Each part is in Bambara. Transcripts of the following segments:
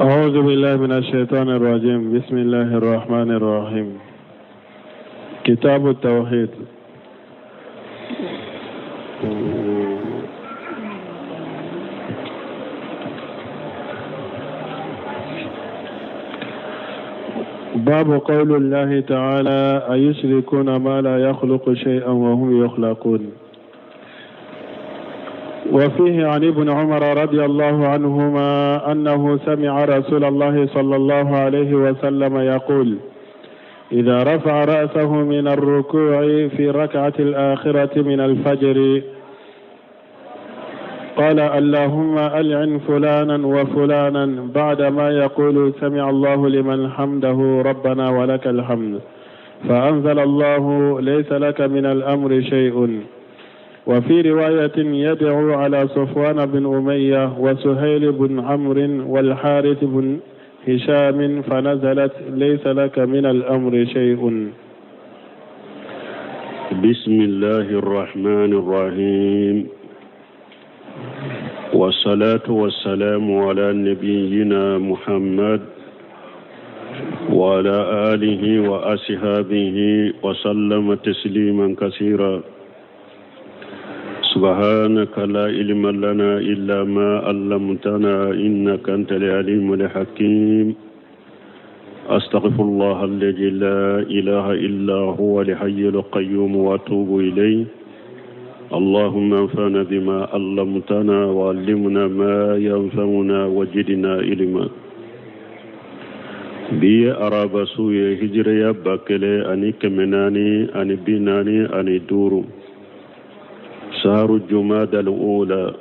أعوذ بالله من الشيطان الرجيم بسم الله الرحمن الرحيم كتاب التوحيد باب قول الله تعالى أيشركون ما لا يخلق شيئا وهم يخلقون وفيه عن ابن عمر رضي الله عنهما أنه سمع رسول الله صلى الله عليه وسلم يقول إذا رفع رأسه من الركوع في ركعة الآخرة من الفجر قال اللهم ألعن فلانا وفلانا بعد ما يقول سمع الله لمن حمده ربنا ولك الحمد فأنزل الله ليس لك من الأمر شيء وفي رواية يدعو على صفوان بن أمية وسهيل بن عمرو والحارث بن هشام فنزلت ليس لك من الأمر شيء بسم الله الرحمن الرحيم والصلاة والسلام على نبينا محمد وعلى آله وأصحابه وسلم تسليما كثيرا سبحانك لا علم لنا إلا ما علمتنا إنك أنت العليم الحكيم أستغفر الله الذي لا إله إلا هو الحي القيوم وأتوب إليه اللهم انفعنا بما علمتنا وعلمنا ما ينفعنا وجدنا علما bi ye araba su ye hijiriya 1445 saharu jumadal ula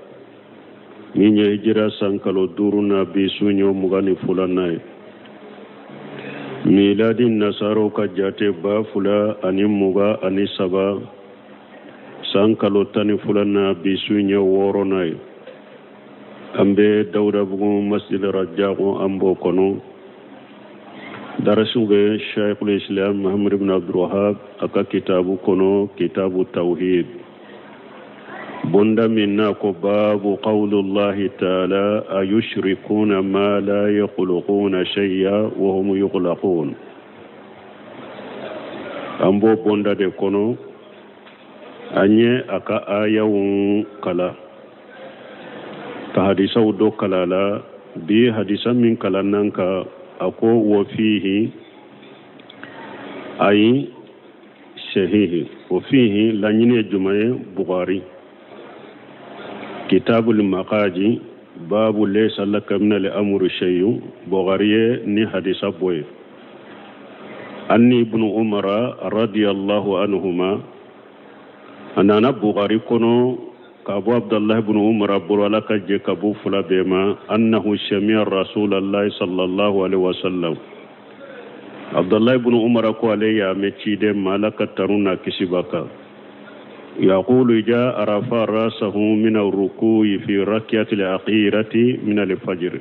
min ye hijira san kalo duuru na bi su ɲɔ 22nan ye miladi nasaraw ka jate 2023 san kalo 12nan bi su ɲɛ wɔɔrɔnan ye an bɛ dawudabugu masjid rajaku an b'o kɔnɔ darasiw bɛ shaykhul islam muhammad ibn abdulwahab a ka kitabu kɔnɔ kitabu tawhid bonda min n'a ko babu qawlullahi taala ayushrikuna ma la yakhluquna shay'a wa hum yukhlaqun an b'o bonda de kɔnɔ an ye a ka ayaw kala ka hadisaw dɔ kala la bi hadisa min kalannan ka a ko wa fihi ayi sahihi wa fihi laɲini ye jumɛn ye bugari kitabul makaji babu laysa laka min al amru shay'un bugari ye ni hadisa bɔ ye anni ibnu umara radiyallahu anhuma a nana bugari kɔnɔ ka bɔ abdullahi ibn umar bolo ala ka jɛ ka bɔ fila bɛɛ ma annahu sami'a rasulallahi sallallahu alaihi wasallam abdullahi ibn umar ko ale y'a mɛn ciden ma ala ka tanu n'a kisi b'a kan yaqulu ija arafa rasahu min arruku'i fi rakiyati al-akhirati min al-fajr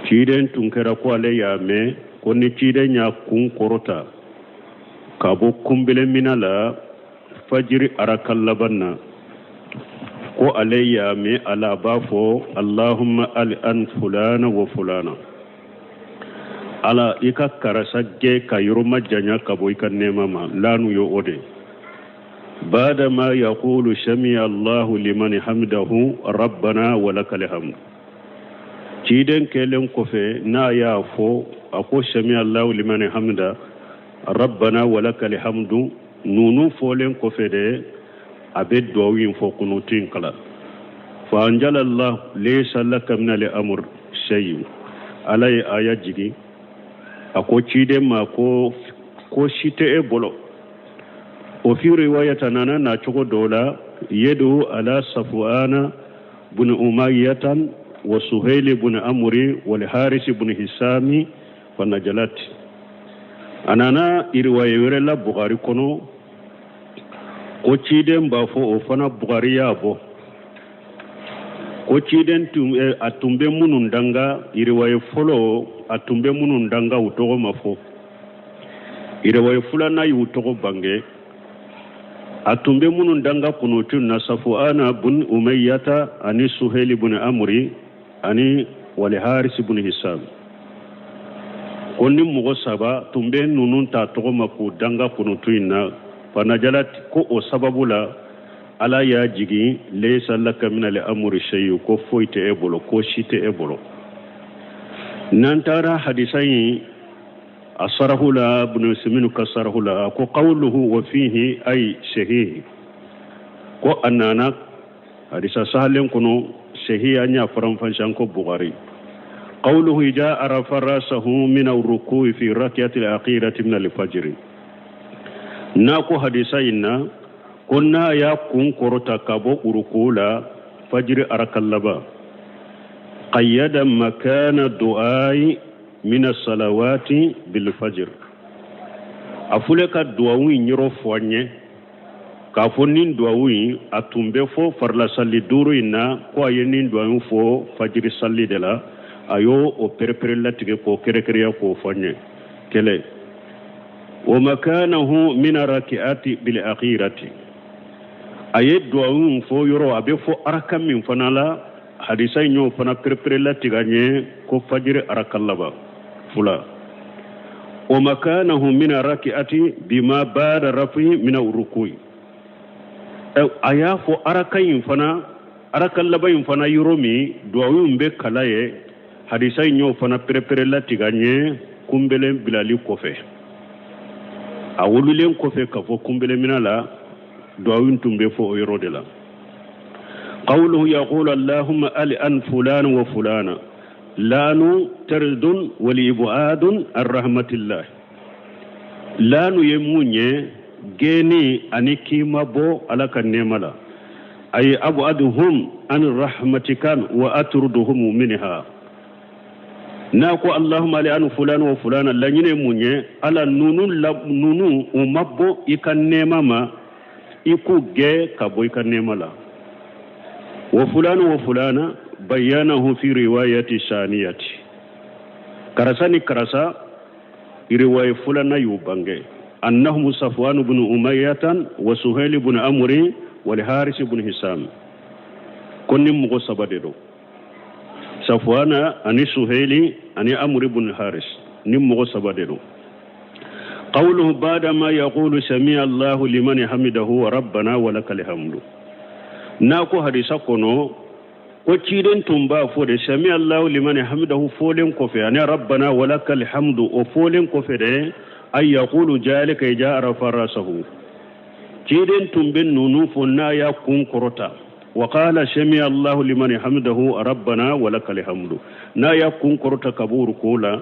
ciden tun kɛra ko ale y'a mɛn ko ni ciden y'a kun kɔrɔta ka bɔ kunbele mina la fajiri araka laban na ko ale y'a mɛn a la a b'a fɔ allahumma al'an fulana wa fulana ala i ka karisa gɛn ka yɔrɔ majanya ka bɔ i ka nɛɛma ma lanu ye o de badama yaqulu sami'a allahu liman hamdahu rabbana wa lakal hamd ciden kɛlen kɔfɛ n'a y'a fɔ a ko sami'a allahu liman hamda rabbana wa lakal hamdu nunu fɔlen kɔfɛ de a bɛ duwawu in fɔ kunutu in kalan fa anzalallahu laysa laka min al-amr shay ala ye aya jigin a ko ciden ma ko ko si tɛ e bolo o fi riwayata nana na cogo dɔ la yedu ala safuana bun umayyatan wa suhaili bun amri wal harisi bun hisami fa najalat a nana iriwaye wɛrɛ la bugari kɔnɔ ko ciden b'a fɔ o fana bugari y'a bɔ ko ciden tun eh, a tun bɛ minnu danga iriwaye fɔlɔ a tun bɛ minnu danga u tɔgɔ ma fɔ iriwaye filanan y'u tɔgɔ bange a tun bɛ minnu danga kunutu na safuana bun umayyata ani suheli bun amuri ani Wal Haris ibn Hisam. Ko ni mɔgɔ saba tun bɛ ninnu ta tɔgɔ ma k'u danga kunutu in na, fanajalat, ko o sababu la Ala y'a jigin laysa laka minal amri shay'un, ko foyi tɛ e bolo, ko si tɛ e bolo. N'an taara hadisa in a sarahu la, Ibn Usaymin ka sarahu la, ko qawluhu wa fihi ay sahih, ko a nana hadisa sahalen kɔnɔ sahih, an y'a faranfasiya ko Bukhari. Qawluhu idha arafa rasahu min ar-ruku'i fi rak'ati al-akhirati min al-fajr, n'a ko hadisa in na ko n'a y'a kun kɔrɔta ka bɔ uruku la fajiri araka laban, qayyada makana du'ai min as-salawati bil fajr, a fule ka duwawu in yɔrɔ fɔ an ye k'a fɔ nin duwawu in a tun bɛ fɔ farila sali duuru in na, ko a ye nin duwawu fɔ fajiri sali de la. A y'o o perepere latigɛ k'o kɛrɛkɛrɛya k'o fɔ an ye. Kɛlɛ wa makanahu min raki'ati bil akhirati, a ye duwawu in fɔ yɔrɔ a bɛ fɔ araka min fana la, hadisa in y'o fana perepere latigɛ an ye ko fajiri araka laban. Fula wa makanahu min raki'ati bima ba'da rafi min rukui, a y'a fɔ araka in fana, araka laban in fana yɔrɔ min duwawu in bɛ kala ye, hadisa in y'o fana perepere latigɛ an ye kunbelen bilali kɔfɛ, a wululen kɔfɛ ka fɔ kunbelen mina la, duwawu in tun bɛ fɔ o yɔrɔ de la. Qawluhu yaqulu allahumma al'an fulana wa fulana lanu tardun wal ibadun an rahmatillah. Lanu ye mun ye? Gɛnni ani k'i mabɔ Ala ka nɛɛma la. Ay abaduhum an rahmatika wa atruduhum minha. N'a ko allahumma al'an fulana wa fulana, laɲini ye mun ye? Ala, nunu la, nunu u ma bɔ i ka nɛɛma ma, i k'u gɛn ka bɔ i ka nɛɛma la. Wa fulana wa fulana bayyanahu fi riwayati saniyati, karasa ni karasa, riwaye fulana y'u bange, annahum Safwan ibn Umayyatan wa Suhail ibn Amri wal Haris ibn Hisam. Ko ni mɔgɔ saba de don, Safwana ani Suhaili ani Amr ibn Haris, ni mɔgɔ saba de don. Qawluhu ba'da ma yaqulu sami'a Allahu liman hamidahu wa rabbana wa lakal hamdu, n'a ko hadisa kɔnɔ ko ciden tun b'a fɔ de sami'a Allahu liman hamidahu fɔlen kɔfɛ ani rabbana wa lakal hamdu o fɔlen kɔfɛ de, ay yaqulu jalika idha arafa rasahu, ciden tun bɛ nunu fɔ n'a y'a kun kɔrɔta, wa qala sami'a Allahu liman hamidahu rabbana wa lakal hamdu, n'a y'a kun kɔrɔta ka bɔ uruku la.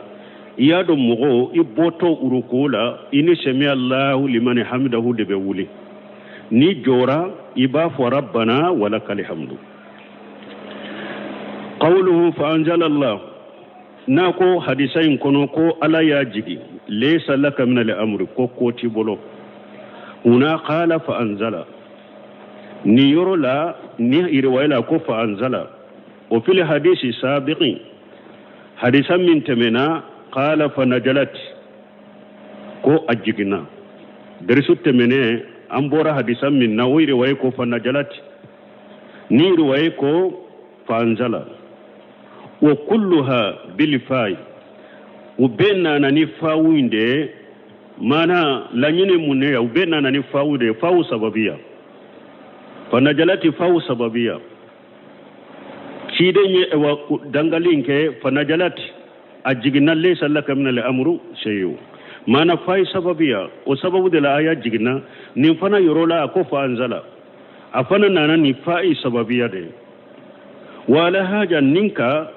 I y'a dɔn mɔgɔ i bɔtɔ uruku la, i ni sami'a Allahu liman hamidahu de bɛ wuli. N'i jɔra, i b'a fɔ rabbana wa lakal hamdu. Qawluhu fa anzala Allah, n'a ko hadisa in kɔnɔ ko Ala y'a jigi laysa laka min al-amri, ko ko t'i bolo. Huna qala fa anzala, ni yɔrɔ la ni riwaya la ko fa anzala. O fil hadisi sabiqi, hadisa min tɛmɛna, qala fa najalat, ko a jiginna. Darisu tɛmɛnen an bɔra hadisa min na, o riwaya ko fa najalat, ni riwaya ko fa anzala. Wa kulluha bil fa'i, u bɛɛ nana ni fawu in de ye. Maana laɲini mun ne ye? U bɛɛ nana ni fawu de ye, fawu sababiya, fa najalati fawu sababiya. Ciden ye wa dangali in kɛ, fa najalati, a jiginna, laysa laka min al-amru shay'un, maana fayi sababiya, o sababu de la aya jiginna. Nin fana yɔrɔ la a ko fa anzala, a fana nana ni fayi sababiya de ye. Wa ala haja ninka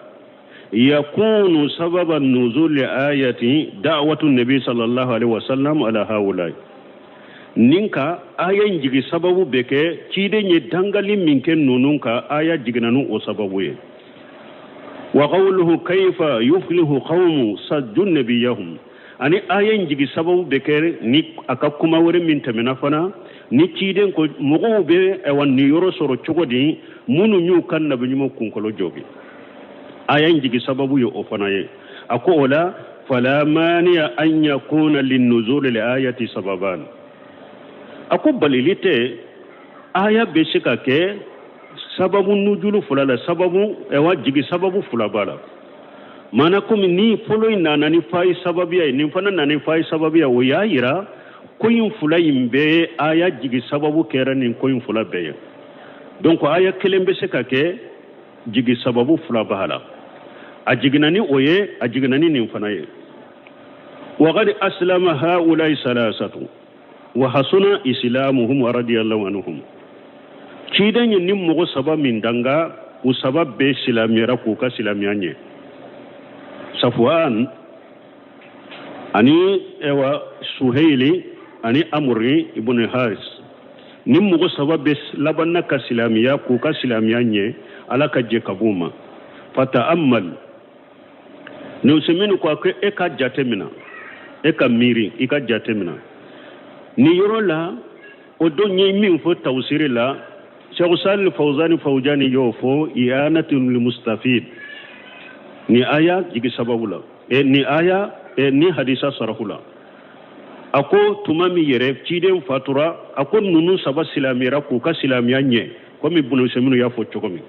yakunu sababa nuzuli ayati da'watu nabi sallallahu alaihi wasallam ala haulai, nin ka aya in jigi sababu bɛ kɛ ciden ye dangali min kɛ ninnu ka, aya jiginna n'o o sababu ye. Wa qawluhu kayfa yuflihu qawmu sajju nabiyahum, ani aya in jigi sababu bɛ kɛ ni a ka kuma wɛrɛ min tɛmɛna fana, ni ciden ko mɔgɔw bɛ ayiwa niyɔrɔ sɔrɔ cogo di minnu y'u ka nabiɲuman kunkolo jogin, aya in jigi sababu ye o fana ye. A ko o la fala maniya an yakuna linnuzuli li ayati sababan, a ko balili tɛ, aya bɛ se ka kɛ sababu nujulu fila la, sababu ayiwa jigi sababu fila b'a la. Maana komi ni fɔlɔ in nana ni fayi sababuya ye, nin fana nana ni fayi sababuya, o y'a yira ko in fila in bɛɛ aya jigi sababu kɛra nin ko in fila bɛɛ ye. Donc aya kelen bɛ se ka kɛ jigi sababu fila b'a la, a jiginna ni o ye, a jiginna ni nin fana ye. Waqad aslama haulai salasatu wa hasuna islamuhum wa radiyallahu anhum. Ciden ye nin mɔgɔ saba min danga, u saba bɛɛ silamɛyara k'u ka silamɛya ɲɛ. Safwan ani ewa Suhaili ani Amri ibn Haris, ni mɔgɔ saba bɛɛ labanna ka silamɛya k'u ka silamɛya ɲɛ, Ala ka jɛ ka b'u ma. Fata'ammal, ni Usaimin ko ko e ka jate mina, e ka miiri, i ka jate mina ni yɔrɔ la. O don ye min fɔ tawsiri la, Cheikh Salih Fawzani Fawjani y'o fɔ i'anatul mustafid ni aya jigi sababu la, e ni aya e ni hadisa sarahu la. A ko tuma min yɛrɛ ciden fatura, a ko ninnu saba silamɛyara k'u ka silamɛya ɲɛ, komi Ibn Usaimin y'a fɔ cogo min.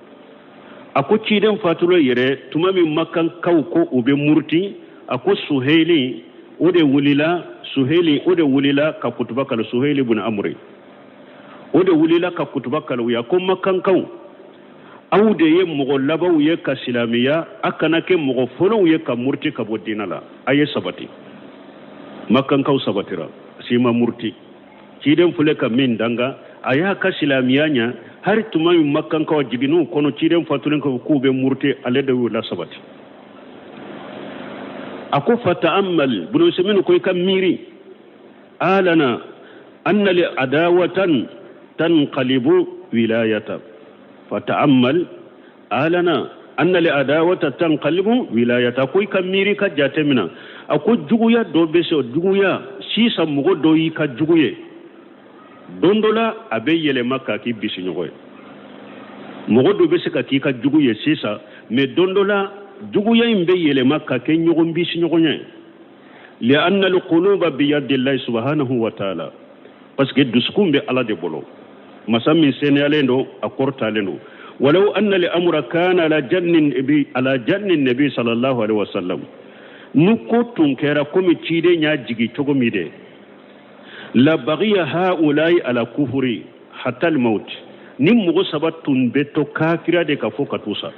A ko ciden fatura yɛrɛ tuma min makankaw ko u bɛ muruti, a ko Suhaili o de wulila, Suhaili o de wulila ka kutuba kalan, Suhaili ibn Amri o de wulila ka kutuba kalan u ye. A ko makankaw, aw de ye mɔgɔ labanw ye ka silamɛya, a kana kɛ mɔgɔ fɔlɔw ye ka muruti ka bɔ diinɛ la, a ye sabati. Makankaw sabatira, si ma muruti. Ciden filɛ ka min danga, a y'a ka silamɛya ɲɛ. Hali tuma min makankaw jiginn'u kɔnɔ ciden fatulen kɔfɛ k'u bɛ muruti, ale de y'u lasabati. A ko fata'ammal, Ibn Usaimin ko i ka miiri, alana anna li adawatan tanqalibu wilayata. Fata'ammal alana anna li adawata tanqalibu wilayata. Ko i ka miiri, ka jate mina. A ko juguya dɔ bɛ se, juguya sisan mɔgɔ dɔ y'i ka jugu ye, don dɔ la a bɛ yɛlɛma k'a k'i bisiɲɔgɔn ye. Mɔgɔ dɔ bɛ se ka k'i ka jugu ye sisan, mais don dɔ la juguya in bɛ yɛlɛma ka kɛ ɲɔgɔn bisiɲɔgɔn ye. Li'anna al-quluba biyadillahi subhanahu wa ta'ala, parce que dusukun bɛ Ala de bolo, masa min seniyalen don, a kɔrɔtalen don. Walaw anna li-amra kana ala jannin bi ala jannin nabi sallallahu alaihi wasallam, ni ko tun kɛra komi ciden y'a jigi cogo min de, la baghiya haulai ala kufuri hatta al-maut, ni mɔgɔ saba tun bɛ to kafira de ka fɔ ka t'u sa.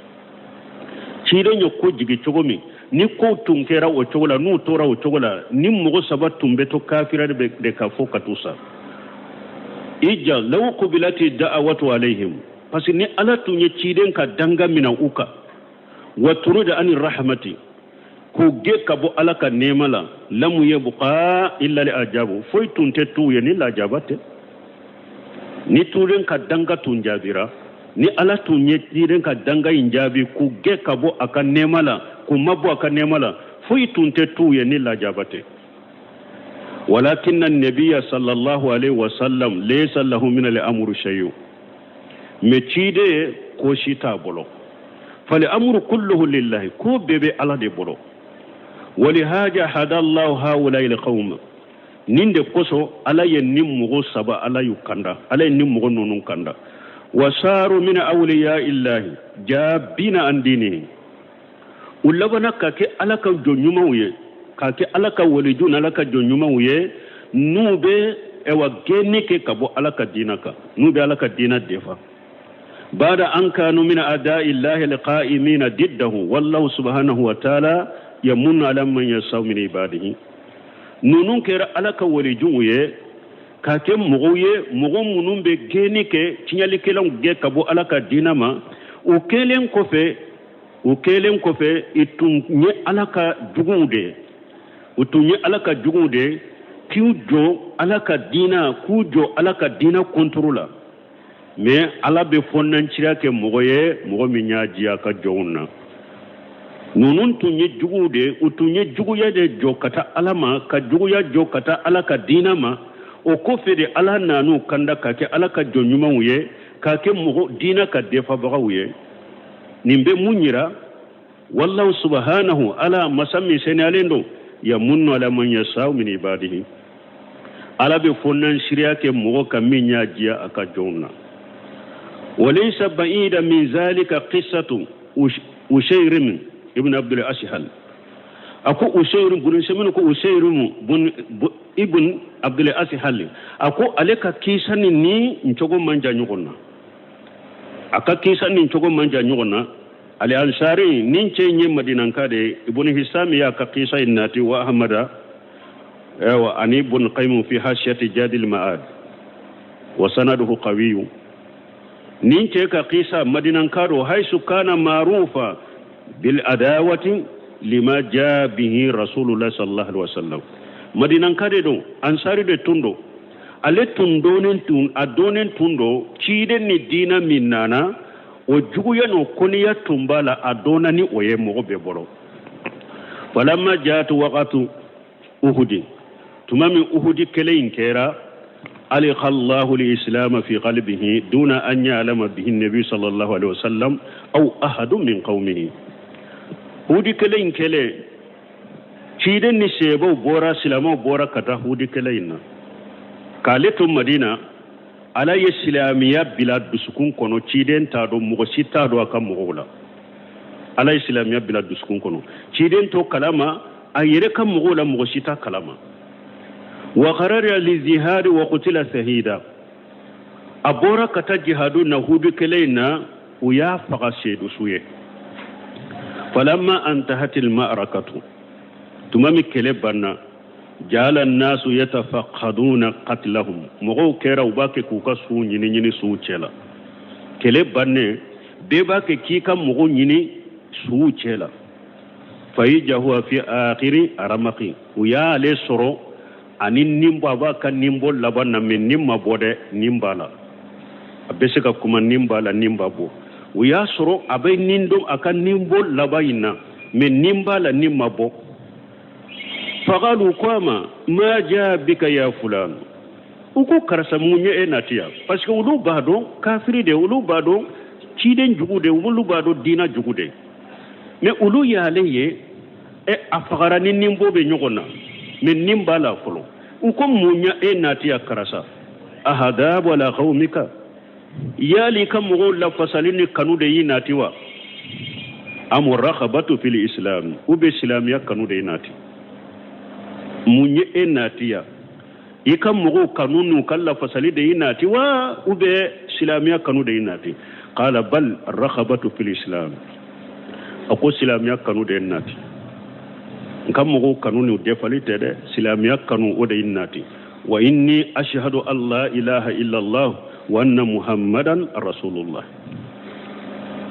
Ciden ye ko jigi cogo min, ni ko tun kɛra o cogo la, n'u tora o cogo la, ni mɔgɔ saba tun bɛ to kafira de ka fɔ ka t'u sa. Ija law qubilati da'awatu alayhim, parce que ni Ala tun ye ciden ka danga mina u kan, wa turida ani rahmati, k'u gɛn ka bɔ Ala ka nɛɛma la, lamu yabqa illa li ajabu, foyi tun tɛ t'u ye ni lajaba tɛ. Ni ciden ka danga tun jaabira, ni Ala tun ye ciden ka danga in jaabi k'u gɛn ka bɔ a ka nɛɛma la, k'u mabɔ a ka nɛɛma la, foyi tun tɛ t'u ye ni lajaba tɛ. Walakinna nabiya sallallahu alaihi wasallam laysa lahu min al-amri shay'un, mais ciden ko si t'a bolo. Fal amru kulluhu lillahi, ko bɛɛ bɛ Ala de bolo. Walihaja hadallahu haulai alqawm, nin de kosɔn Ala ye nin mɔgɔ saba, Ala y'u kanda, Ala ye nin mɔgɔ ninnu kanda. Wasaru min awliya illahi jabina an dinihi, u labanna ka kɛ Ala ka jɔn ɲumanw ye, ka kɛ Ala ka waliju ni Ala ka jɔn ɲumanw ye, n'u bɛ ɛwa gɛnni kɛ ka bɔ Ala ka diina kan, n'u bɛ Ala ka diina defa. Bada an kanu min ada'i illahi alqa'imina diddahu, wallahu subhanahu wa ta'ala yamunnu ala man yasau min ibadihi. Ninnu kɛra Ala ka walijuw ye, ka kɛ mɔgɔw ye, mɔgɔ minnu bɛ gɛnni kɛ, tiɲɛlikɛlaw gɛn ka bɔ Ala ka diina ma. U kɛlen kɔfɛ, i tun ye Ala ka juguw de ye, u tun ye Ala ka juguw de ye, k'u jɔ Ala ka diina, k'u jɔ Ala ka diina kɔntoro la. Mais Ala bɛ fɔnnanciya kɛ mɔgɔ ye, mɔgɔ min y'a diya a ka jɔnw na. Ninnu tun ye juguw de ye, u tun ye juguya de jɔ ka taa Ala ma, ka juguya jɔ ka taa Ala ka diina ma. O kɔfɛ de Ala nan'u kanda ka kɛ Ala ka jɔn ɲumanw ye, ka kɛ mɔgɔ diina ka defabagaw ye. Nin bɛ mun yira? Wallahu subhanahu, Ala masa min seniyalen don, yamunnu ala man yasau min ibadihi, Ala bɛ fɔnnansiriya kɛ mɔgɔ kan min y'a diya a ka jɔnw na. Walaysa ba'ida min zalika qissatu ushayrim. Ibn Abdul Ashhal a ko Usayru bun Saminu ko Usayru bun Ibn Abdul Ashhal a ko ale ka kisa ni nin cogo man jan ɲɔgɔn na, a ka kisa nin cogo man jan ɲɔgɔn na. Al Ansari nin cɛ in ye Madinanka de ye. Ibn Hisam y'a ka kisa in nati wa Ahmada wa ani Ibn Qayyim fi hashiyati Jadil Ma'ad wa sanaduhu qawiyyu. Nin cɛ ka kisa Madinanka don, haisu kana ma'rufa bil adawati lima jaa bihi Rasulullah sallallahu alaihi wasallam. Madinanka de don, Ansari de tun don. Ale tun donnen tun, a donnen tun don ciden ni diina min nana, o juguya n'o koniya tun b'a la, a dɔnna ni o ye mɔgɔ bɛɛ bolo. Falamma jaat waqatu Uhudi, tuma min Uhudi kɛlɛ in kɛra, alqa Allahu al-islam fi qalbihi duna an ya'lama bihi an-nabi sallallahu alaihi wasallam aw ahadun min qaumihi. Uhudi kɛlɛ in kɛlɛ, ciden ni sebaw bɔra, silamɛw bɔra ka taa Uhudi kɛlɛ in na. K'ale to Madina, Ala ye silamɛya bila dusukun kɔnɔ, ciden t'a dɔn, mɔgɔ si t'a dɔn a ka mɔgɔw la. Ala ye silamɛya bila dusukun kɔnɔ, ciden t'o kalama, a yɛrɛ ka mɔgɔw la mɔgɔ si t'a kalama. Wa kharaja li jihadi wa qutila shahida, a bɔra ka taa jihadu na Hudu kɛlɛ in na, u y'a faga seedusu ye. Falamma antahatil ma'arakatu, tuma min kɛlɛ banna, jala nasu yatafaqaduna qatlahum, mɔgɔw kɛra u b'a kɛ k'u ka suw ɲini ɲini suw cɛ la. Kɛlɛ bannen, bɛɛ b'a kɛ k'i ka mɔgɔw ɲini suw cɛ la. Fayija huwa fi akhiri aramaqi, u y'ale sɔrɔ ani nin bɔ, a b'a ka nin bɔ laban na, mais nin ma bɔ dɛ, nin b'a la, a bɛ se ka kuma, nin b'a la, nin b'a bɔ. U y'a sɔrɔ a bɛ nin dɔn a ka nin bɔ laban in na, mais nin b'a la, nin ma bɔ. Faqalu ko a ma, ma jaa bika ya fulan, u ko karisa mun ye e nati yan? Parce que olu b'a dɔn kafiri de, olu b'a dɔn ciden jugu de, olu b'a dɔn diina jugu de, mais olu y'ale ye e a fagara ni nin bɔ bɛ ɲɔgɔn na, mais nin b'a la fɔlɔ. U ko mun ye e nati yan karisa? Ahadabu ala qawmika, yali ka mɔgɔw lafasali ni kanu de y'i nati wa? Am rakhabatu fil islam, u bɛ silamɛya kanu de y'i nati? Mun ye e nati yan? I ka mɔgɔw kanu n'u ka lafasali de y'i nati wa, u bɛ silamɛya kanu de y'i nati? Qala bal rakhabatu fil islam, a ko silamɛya kanu de ye nati, n ka mɔgɔw kanu n'u defali tɛ dɛ, silamɛya kanu o de ye nati. Wa inni ashhadu an la ilaha illallah wa anna muhammadan rasulullah,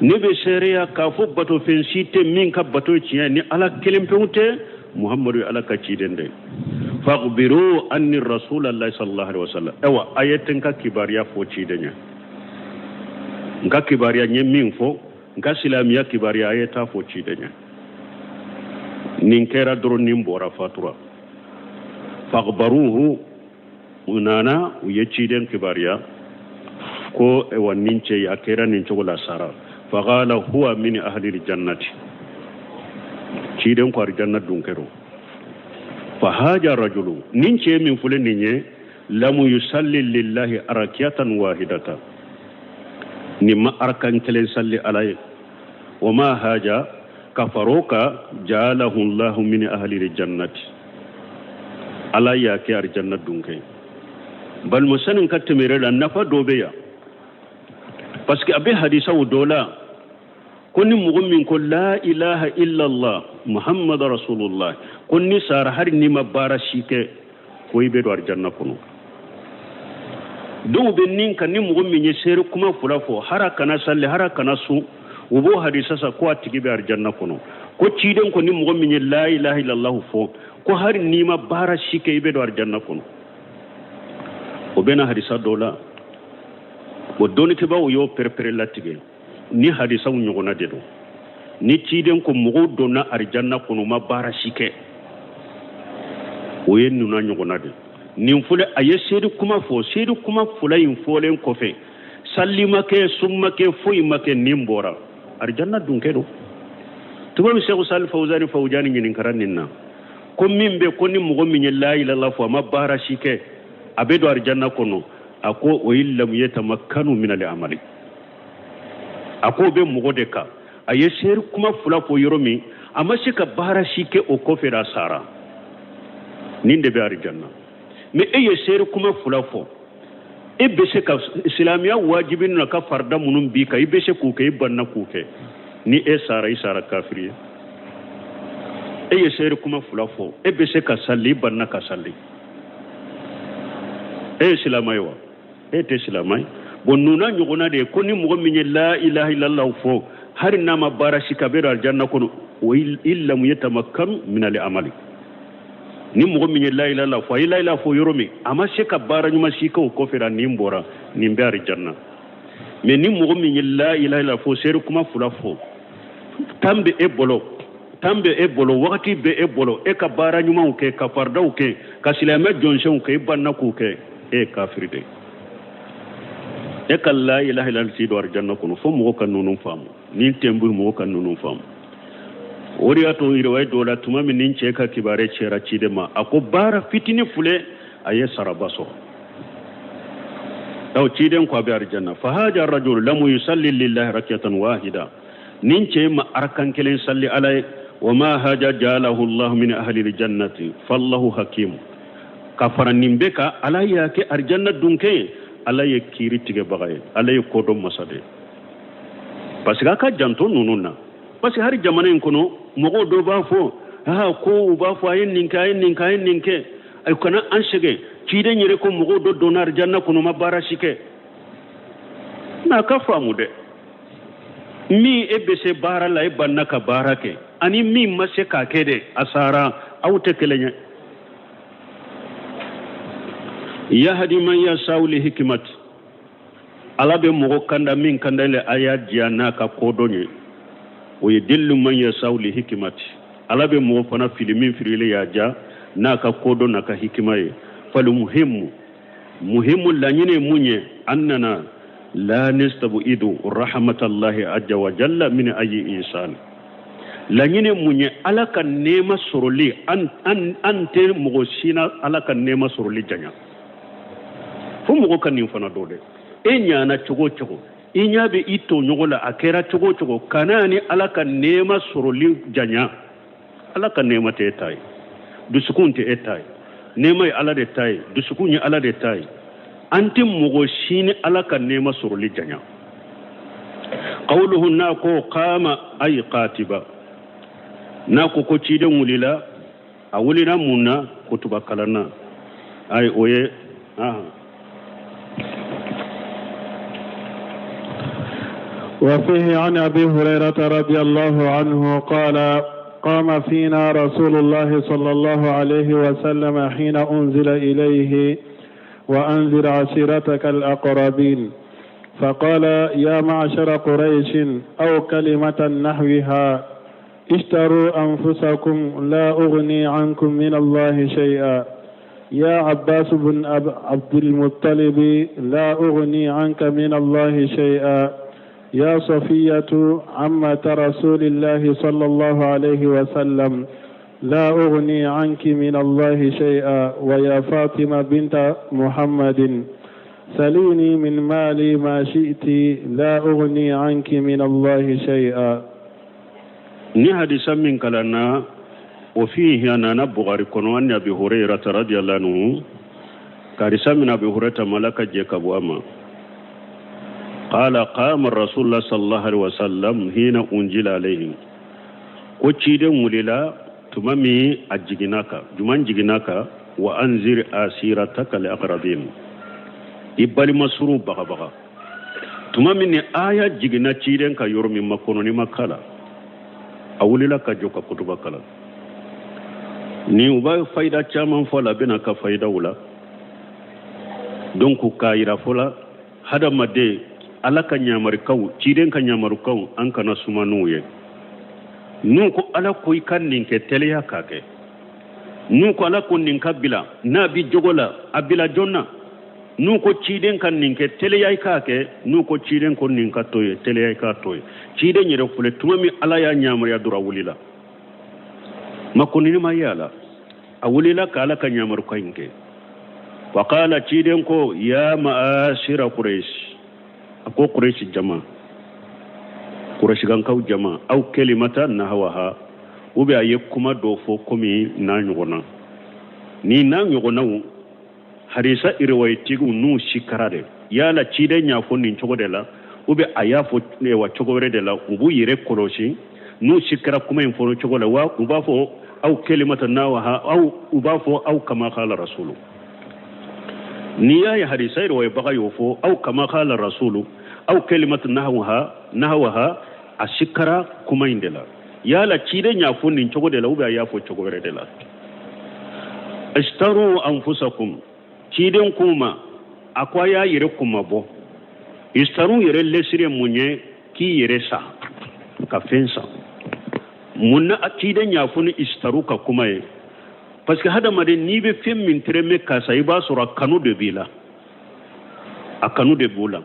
ne bɛ seereya k'a fɔ batofɛn si tɛ min ka bato tiɲɛ ni Ala kelen pewu tɛ, Muhammadu ye Ala ka ciden de ye. Fakhbiru anni rasulallah sallallahu alaihi wasallam, ayiwa a ye tɛ n ka kibaruya fɔ ciden ye, n ka kibaruya n ye min fɔ, n ka silamɛya kibaruya a ye taa fɔ ciden ye. Nin kɛra dɔrɔn nin bɔra fatura. Fakhbaruhu, u nana u ye ciden kibaruya ko ayiwa nin cɛ a kɛra nin cogo la sara. Faqala huwa min ahli jannati, ciden ko arijanna dun kɛro. Fa haja rajulu, nin cɛ min filɛ nin ye, lamu yusalli lillahi arakiyatan wahidata, nin ma arakan kelen salli Ala ye. Wa ma haja ka far'o kan, ja'alahu Allahu min ahli jannati, Ala y'a kɛ arijanna dun kɛ. Balima sani ka tɛmɛ la, nafa dɔ bɛ yan, parce que a bɛ hadisaw dɔ la ko ni mɔgɔ min ko la ilaha illallah muhammadu rasulullah, ko ni sara hali n'i ma baara si kɛ ko i bɛ don arijanna kɔnɔ. Dɔw bɛ nin kan, ni mɔgɔ min ye seere kuma fila fɔ, hara kana salli, hara kana sun, u b'o hadisa sa ko a tigi bɛ arijanna kɔnɔ. Ko ciden ko ni mɔgɔ min ye la ilaha illallah fɔ, ko hali n'i ma baara si kɛ i bɛ don arijanna kɔnɔ. O bɛ na hadisa dɔ la, o dɔnnikɛbaaw y'o perepere latigɛ ni hadisaw ɲɔgɔnna de don. Ni ciden ko mɔgɔw donna arijanna kɔnɔ u ma baara si kɛ, o ye nuna ɲɔgɔnna de. Nin filɛ a ye seedu kuma fɔ, seedu kuma fila in fɔlen kɔfɛ, salli ma kɛ, sun ma kɛ, foyi ma kɛ, nin bɔra arijanna dun kɛ don. Tuma min Sɛku Sali Fawuzani Fawujani ɲininkara nin na, ko min bɛ ko ni mɔgɔ min ye la ilaha fɔ a ma baara si kɛ a bɛ don arijanna kɔnɔ, a ko o ye lam yatamakkanu min al amali, a ko o bɛ mɔgɔ de kan. A ye seere kuma fila fɔ yɔrɔ min, a ma se ka baara si kɛ o kɔfɛ, a sara, nin de bɛ arijanna. Mais e ye seere kuma fila fɔ, e bɛ se ka silamɛya wajibi na ka farida minnu b'i kan, i bɛ se k'u kɛ, i banna k'u kɛ. Ni e sara, i sara kafiri ye. E ye seere kuma fila fɔ, e bɛ se ka sali, i banna ka sali. E ye silamɛ ye wa? E tɛ silamɛ ye. Bon, nuna ɲɔgɔnna de ye ko ni mɔgɔ min ye la ilaha illallah fɔ, hali n'a ma baara si kɛ, a bɛ don alijanna kɔnɔ. Wa in lam yatamakkanu min al amali, ni mɔgɔ min ye la ilaha illallah fɔ, a ye la ilaha fɔ yɔrɔ min, a ma se ka baara ɲuman si kɛ o kɔfɛ la, nin bɔra, nin bɛ alijanna. Mais ni mɔgɔ min ye la ilaha illallah fɔ, seere kuma fila fɔ, temps bɛ e bolo, temps bɛ e bolo, wagati bɛ e bolo, e ka baara ɲumanw kɛ, ka faridaw kɛ, ka silamɛ jɔnsɛnw kɛ, i banna k'u kɛ, e ye kafiri de ye. E ka la ilaha illallah t'i don alijanna kɔnɔ. Fo mɔgɔ ka ninnu faamu, nin tɛnbu, mɔgɔ ka ninnu faamu. O de y'a to riwaya dɔ la, tuma min nin cɛ ka kibaruya cɛra ciden ma, a ko baara fitini filɛ, a ye saraba sɔrɔ. Aw ciden ko a bɛ alijanna. Fa haja rajul lam yusalli lillahi rakiyatan wahida, nin cɛ ma arakan kelen salli ala ye. Wa ma haja jalahu allah min ahli aljannati fallahu hakim. Ka fara nin bɛɛ kan, ala y'a kɛ alijanna dunkɛ ye. Ala ye kiiri tigɛbaga ye, ala ye kodɔn masa de ye. Parce que a ka janto ninnu na, parce que hali jamana in kɔnɔ, mɔgɔw dɔw b'a fɔ aa ko u b'a fɔ a ye nin kɛ, a ye nin kɛ, a ye nin kɛ, a kana an sɛgɛn. Ciden yɛrɛ ko mɔgɔw dɔ donna alijanna kɔnɔ, ma baara si kɛ. N'a ka faamu dɛ, min e bɛ se baara la, e banna ka baara kɛ, ani min ma se k'a kɛ dɛ, a sara, aw tɛ kelen ye. Yahdi man yasau li hikimati, ala bɛ mɔgɔ kanda min kanda le a y'a diya n'a ka kodɔn ye. O ye dillu man yasau li hikimati, ala bɛ mɔgɔ fana fili min filili y'a diya n'a ka kodɔn n'a ka hikima ye. Fal muhimu, muhimu laɲini ye mun ye? Annana la nastabidu rahmatallahi azza wa jalla min ayi insan. Laɲini mun ye? Ala ka nɛɛma sɔrɔli, an tɛ mɔgɔ si na ala ka nɛɛma sɔrɔli janya. Fo mɔgɔ ka nin fana dɔn dɛ. E ɲana cogo o cogo, i ɲɛ bɛ i tɔɲɔgɔn la, a kɛra cogo o cogo, kana ni ala ka nɛɛma sɔrɔli janya. Ala ka nɛɛma tɛ e ta ye, dusukun tɛ e ta ye, nɛɛma ye ala de ta ye, dusukun ye ala de ta ye. An tɛ mɔgɔ si ni ala ka nɛɛma sɔrɔli janya. Qawluhu, n'a ko qama ay qatiba, n'a ko ko ciden wulila, a wulila mun na? Kutuba kalan na. Ay o ye. وفيه عن أبي هريرة رضي الله عنه قال: قام فينا رسول الله صلى الله عليه وسلم حين أنزل إليه وأنذر عشيرتك الأقربين، فقال: يا معشر قريش، أو كلمة نحوها، اشتروا أنفسكم، لا أغني عنكم من الله شيئا. يا عباس بن عبد المطلب، لا أغني عنك من الله شيئا. يا صفية عمة رسول الله صلى الله عليه وسلم، لا أغني عنك من الله شيئا. ويا فاطمة بنت محمد، سليني من مالي ما شئت، لا أغني عنك من الله شيئا. Ni hadisa min kalanna, o fihi, a nana Bukhari kɔnɔ, an Abi Hurairata radiyallahu anhu, karisa min Abi Hurairata ma, Ala ka jɛ ka bɔ a ma, qala qama rasulullah sallallahu alaihi wasallam hina unjila alayhi, ko ciden wulila tuma min a jiginna kan, juman jiginna kan, wa anzir asirataka li aqrabin, i balima suru bagabaga. Tuma min ni aya jiginna ciden ka yɔrɔ min ma kɔnɔ ni ma kala, a wulila ka jɔ ka kutuba kalan. Ni u b'a fayida caman fɔ la, a bɛna ka fayidaw la. Donc k'a yira fɔ la, hadamaden, ala ka ɲamarikaw, ciden ka ɲamarikaw, an kana suma n'u ye. N'u ko ala ko i ka nin kɛ, teliya k'a kɛ. N'u ko ala ko nin ka bila, n'a bi jogo la, a bila joona. N'u ko ciden ka nin kɛ, teliya i k'a kɛ. N'u ko ciden ko nin ka to ye, teliya i k'a to ye. Ciden yɛrɛ filɛ, tuma min ala y'a ɲamaruya dɔrɔn, a wulila, makonini ma ye a la, a wulila ka ala ka ɲamaruka in kɛ. Faqala, ciden ko: ya ma'ashira Quraish, a ko Quraish jama. Kurasikankaw jama aw kelimata nahawaha ou bien a ye kuma dɔ fɔ komi n'a ɲɔgɔnna ni n'a ɲɔgɔnnaw hadisa iriwayitigiw n'u sikara de yala ciden y'a fɔ nin cogo de la ou bien a y'a fɔ wa cogo wɛrɛ de la u b'u yɛrɛ kɔlɔsi n'u sikara kuma in fɔ cogo la wa u b'a fɔ aw kelimata nahawaha aw u b'a fɔ aw kama kala rasulu n'i y'a ye hadisa riwayabaga y'o fɔ aw kama kala rasulu aw kelimata nahawaha nahawaha a sikara kuma in de la yala ciden y'a fɔ nin cogo de la ou bien a y'a fɔ cogo wɛrɛ de la istaru anfusakum ciden k'u ma a ko a y'a yɛrɛ kunmabɔ istaru yɛrɛ lesiri ye mun ye k'i yɛrɛ san ka fɛn san mun na ciden y'a fɔ ni istaru ka kuma ye parce que hadamaden n'i bɛ fɛn min tɛrɛmɛ k'a san i b'a sɔrɔ a kanu de b'i la a kanu de b'o la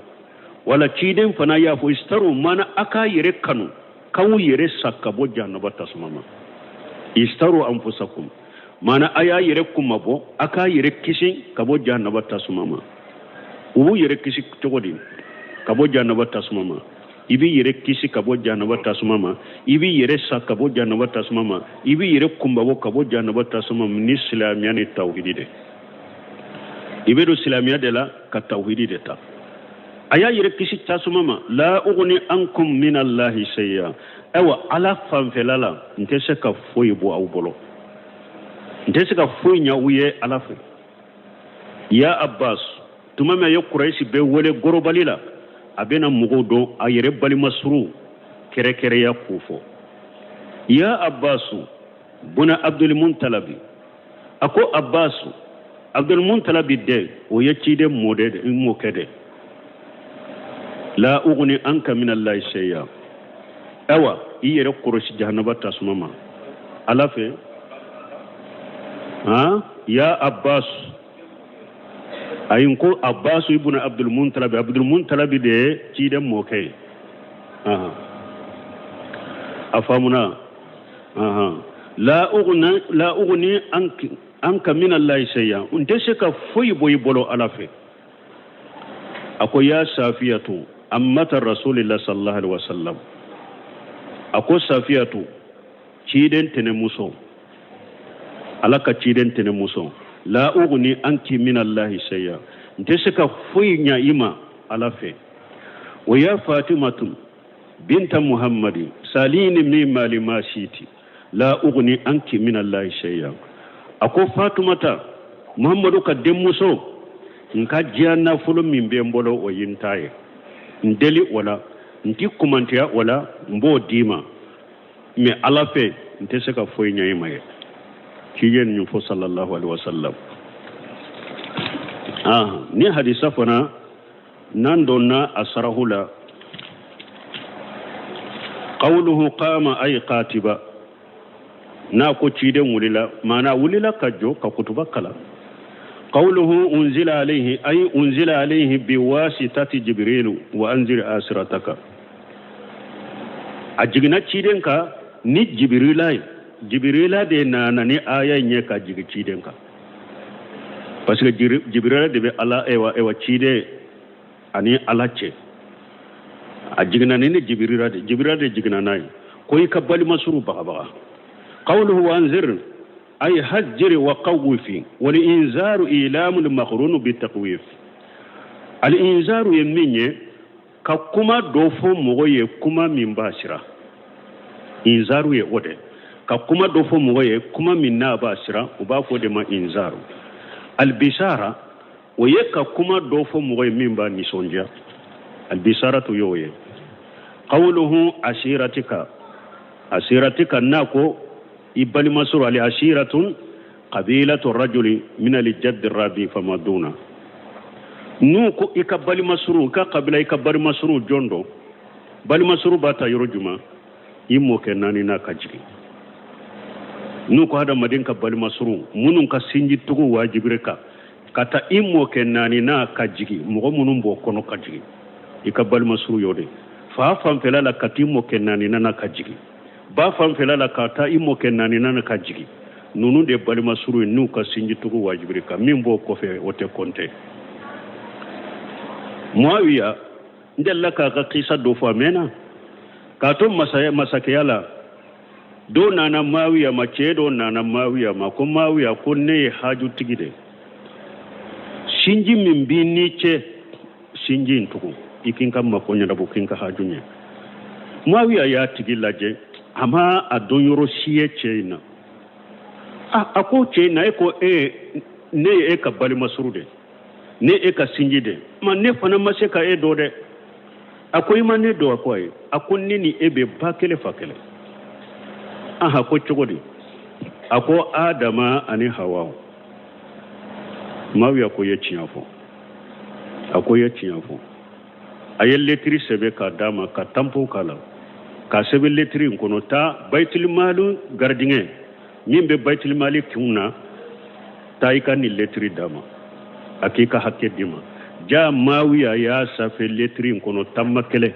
wala ciden fana y'a fɔ istaru mana a k'a yɛrɛ kanu k'aw yɛrɛ san ka bɔ jahanaba tasuma ma istaru anfusakum mana a y'a yɛrɛ kunmabɔ a k'a yɛrɛ kisi ka bɔ jahanaba tasuma ma u b'u yɛrɛ kisi cogo di ka bɔ jahanaba tasuma ma i b'i yɛrɛ kisi ka bɔ jahanaba tasuma ma i b'i yɛrɛ san ka bɔ jahanaba tasuma ma i b'i yɛrɛ kunmabɔ ka bɔ jahanaba tasuma ma ni silamɛya ni tawhidi de i bɛ don silamɛya de la ka tawhidi de ta a y'a yɛrɛ kisi tasuma ma la ugni ankum min allahi shay'a ayiwa ala fanfɛla la n tɛ se ka foyi bɔ aw bolo n tɛ se ka foyi ɲɛ aw ye ala fɛ ya abbas tuma min a ye kurayisi bɛɛ wele gorobali la a bɛna mɔgɔw dɔn a yɛrɛ balima surun kɛrɛkɛrɛya k'o fɔ ya abbasu buna abdulmutalabi a ko abbasu abdulmutalabi den o ye ciden mɔkɛ de la ugni anka min allahi shay'a awa i yɛrɛ kɔrɔsi jahanaba tasuma ma ala fɛ han ya abbas ayi n ko abbasu ibnu abdulmutalabi abdulmutalabi de ye ciden mɔkɛ ye a faamuna la ugni la ugni anka min allahi shay'a n tɛ se ka foyi bɔ i bolo ala fɛ a ko ya safiyatu ammata rasulillah sallallahu alaihi wasallam a ko safiyatu ciden tɛnɛmuso ala ka ciden tɛnɛmuso la ugni anki min allahi shay'a n tɛ se ka foyi ɲa i ma ala fɛ wa ya fatimatu binta muhammadi salini min mali ma shiti la ugni anki min allahi shay'a a ko fatumata muhammadu ka denmuso n ka diɲɛ nafolo min bɛ n bolo o ye n ta ye n deli o la n ti kumantiya o la n b'o d'i ma mais ala fɛ n tɛ se ka foyi ɲɛ i ma ye k'i ye nin fɔ sallallahu alaihi wasallam ah ni hadisa fana n'an donna a sarahu la qawluhu qama ay qatiba n'a ko ciden wulila maana wulila ka jɔ ka kutuba kalan qawluhu unzila alayhi ay unzila alayhi biwasitati jibrilu wa anzir asirataka a jiginna ciden kan ni jibirila ye jibirila de nana ni aya in ye ka jigin ciden kan parce que jibirila de bɛ ala ewa ewa ciden ani ala cɛ a jiginna ni jibirila de jibirila de jiginna n'a ye ko i ka balima suru bagabaga qawluhu wa anzir ay hajjir wa qawwifi wal inzaru ilamu al maqrunu bi taqwif al inzaru ye min ye ka kuma dɔ fɔ mɔgɔ ye kuma min b'a siran inzaru ye o de ka kuma dɔ fɔ mɔgɔ ye kuma min n'a b'a siran u b'a fɔ o de ma inzaru albisara o ye ka kuma dɔ fɔ mɔgɔ ye min b'a nisɔndiya albisaratu y'o ye qawluhu asiratika asiratika n'a ko i balima suru ali asiratun qabilatu rajuli min aljaddi rabi fama duna n'u ko i ka balima suru i ka kabila i ka balima suru jɔn dɔ balima suru b'a ta yɔrɔ jumɛn i mɔkɛ naaninan ka jigin n'u ko hadamaden ka balima suru minnu ka sinji tugu wajibir'i kan ka taa i mɔkɛ naaninan ka jigin mɔgɔ minnu b'o kɔnɔ ka jigin i ka balima suru y'o de fa fanfɛla la ka t'i mɔkɛ naaninan na ka jigin ba fanfɛla la ka taa i mɔkɛ naaninan na ka jigin ninnu de balima suru ye n'u ka sinji tugu wajibir'i kan min b'o kɔfɛ o tɛ kɔnte muawiya n delila k'a ka kisa dɔ fɔ a mɛnna K'a to masakɛya la, dɔ nana Maawiya ma, cɛ dɔ nana Maawiya ma ko Maawiya, ko ne ye hajutigi de, sinji min b'i n'i cɛ, sinji in tugu, i k'i ka mako ɲɛnabɔ, k'i ka haju ɲɛ. Maawiya y'a tigi lajɛ, a ma a dɔn yɔrɔ si ye cɛ in na. A ko cɛ in na, e ko e ne ye e ka balimasuru de, ne e ka sinji de ma, ne fana ma se ka e dɔn dɛ. A ko i ma ne dɔn? A ko ayi. A ko ne ni e bɛ ba kelen fa kelen. Aha, ko cogo di? A ko Adama ani Hawa. Maawiya ko i ye tiɲɛ fɔ. A ko i ye tiɲɛ fɔ. A ye letiri sɛbɛn k'a d'a ma, ka tampon k'a la, k'a sɛbɛn letiri in kɔnɔ, taa bayitilimali garidiɲɛ min bɛ bayitilimali kun na, taa i ka nin letiri d'a ma, a k'i ka hakɛ d'i ma. Ja Maawiya y'a safe letiri in kɔnɔ tanma kelen,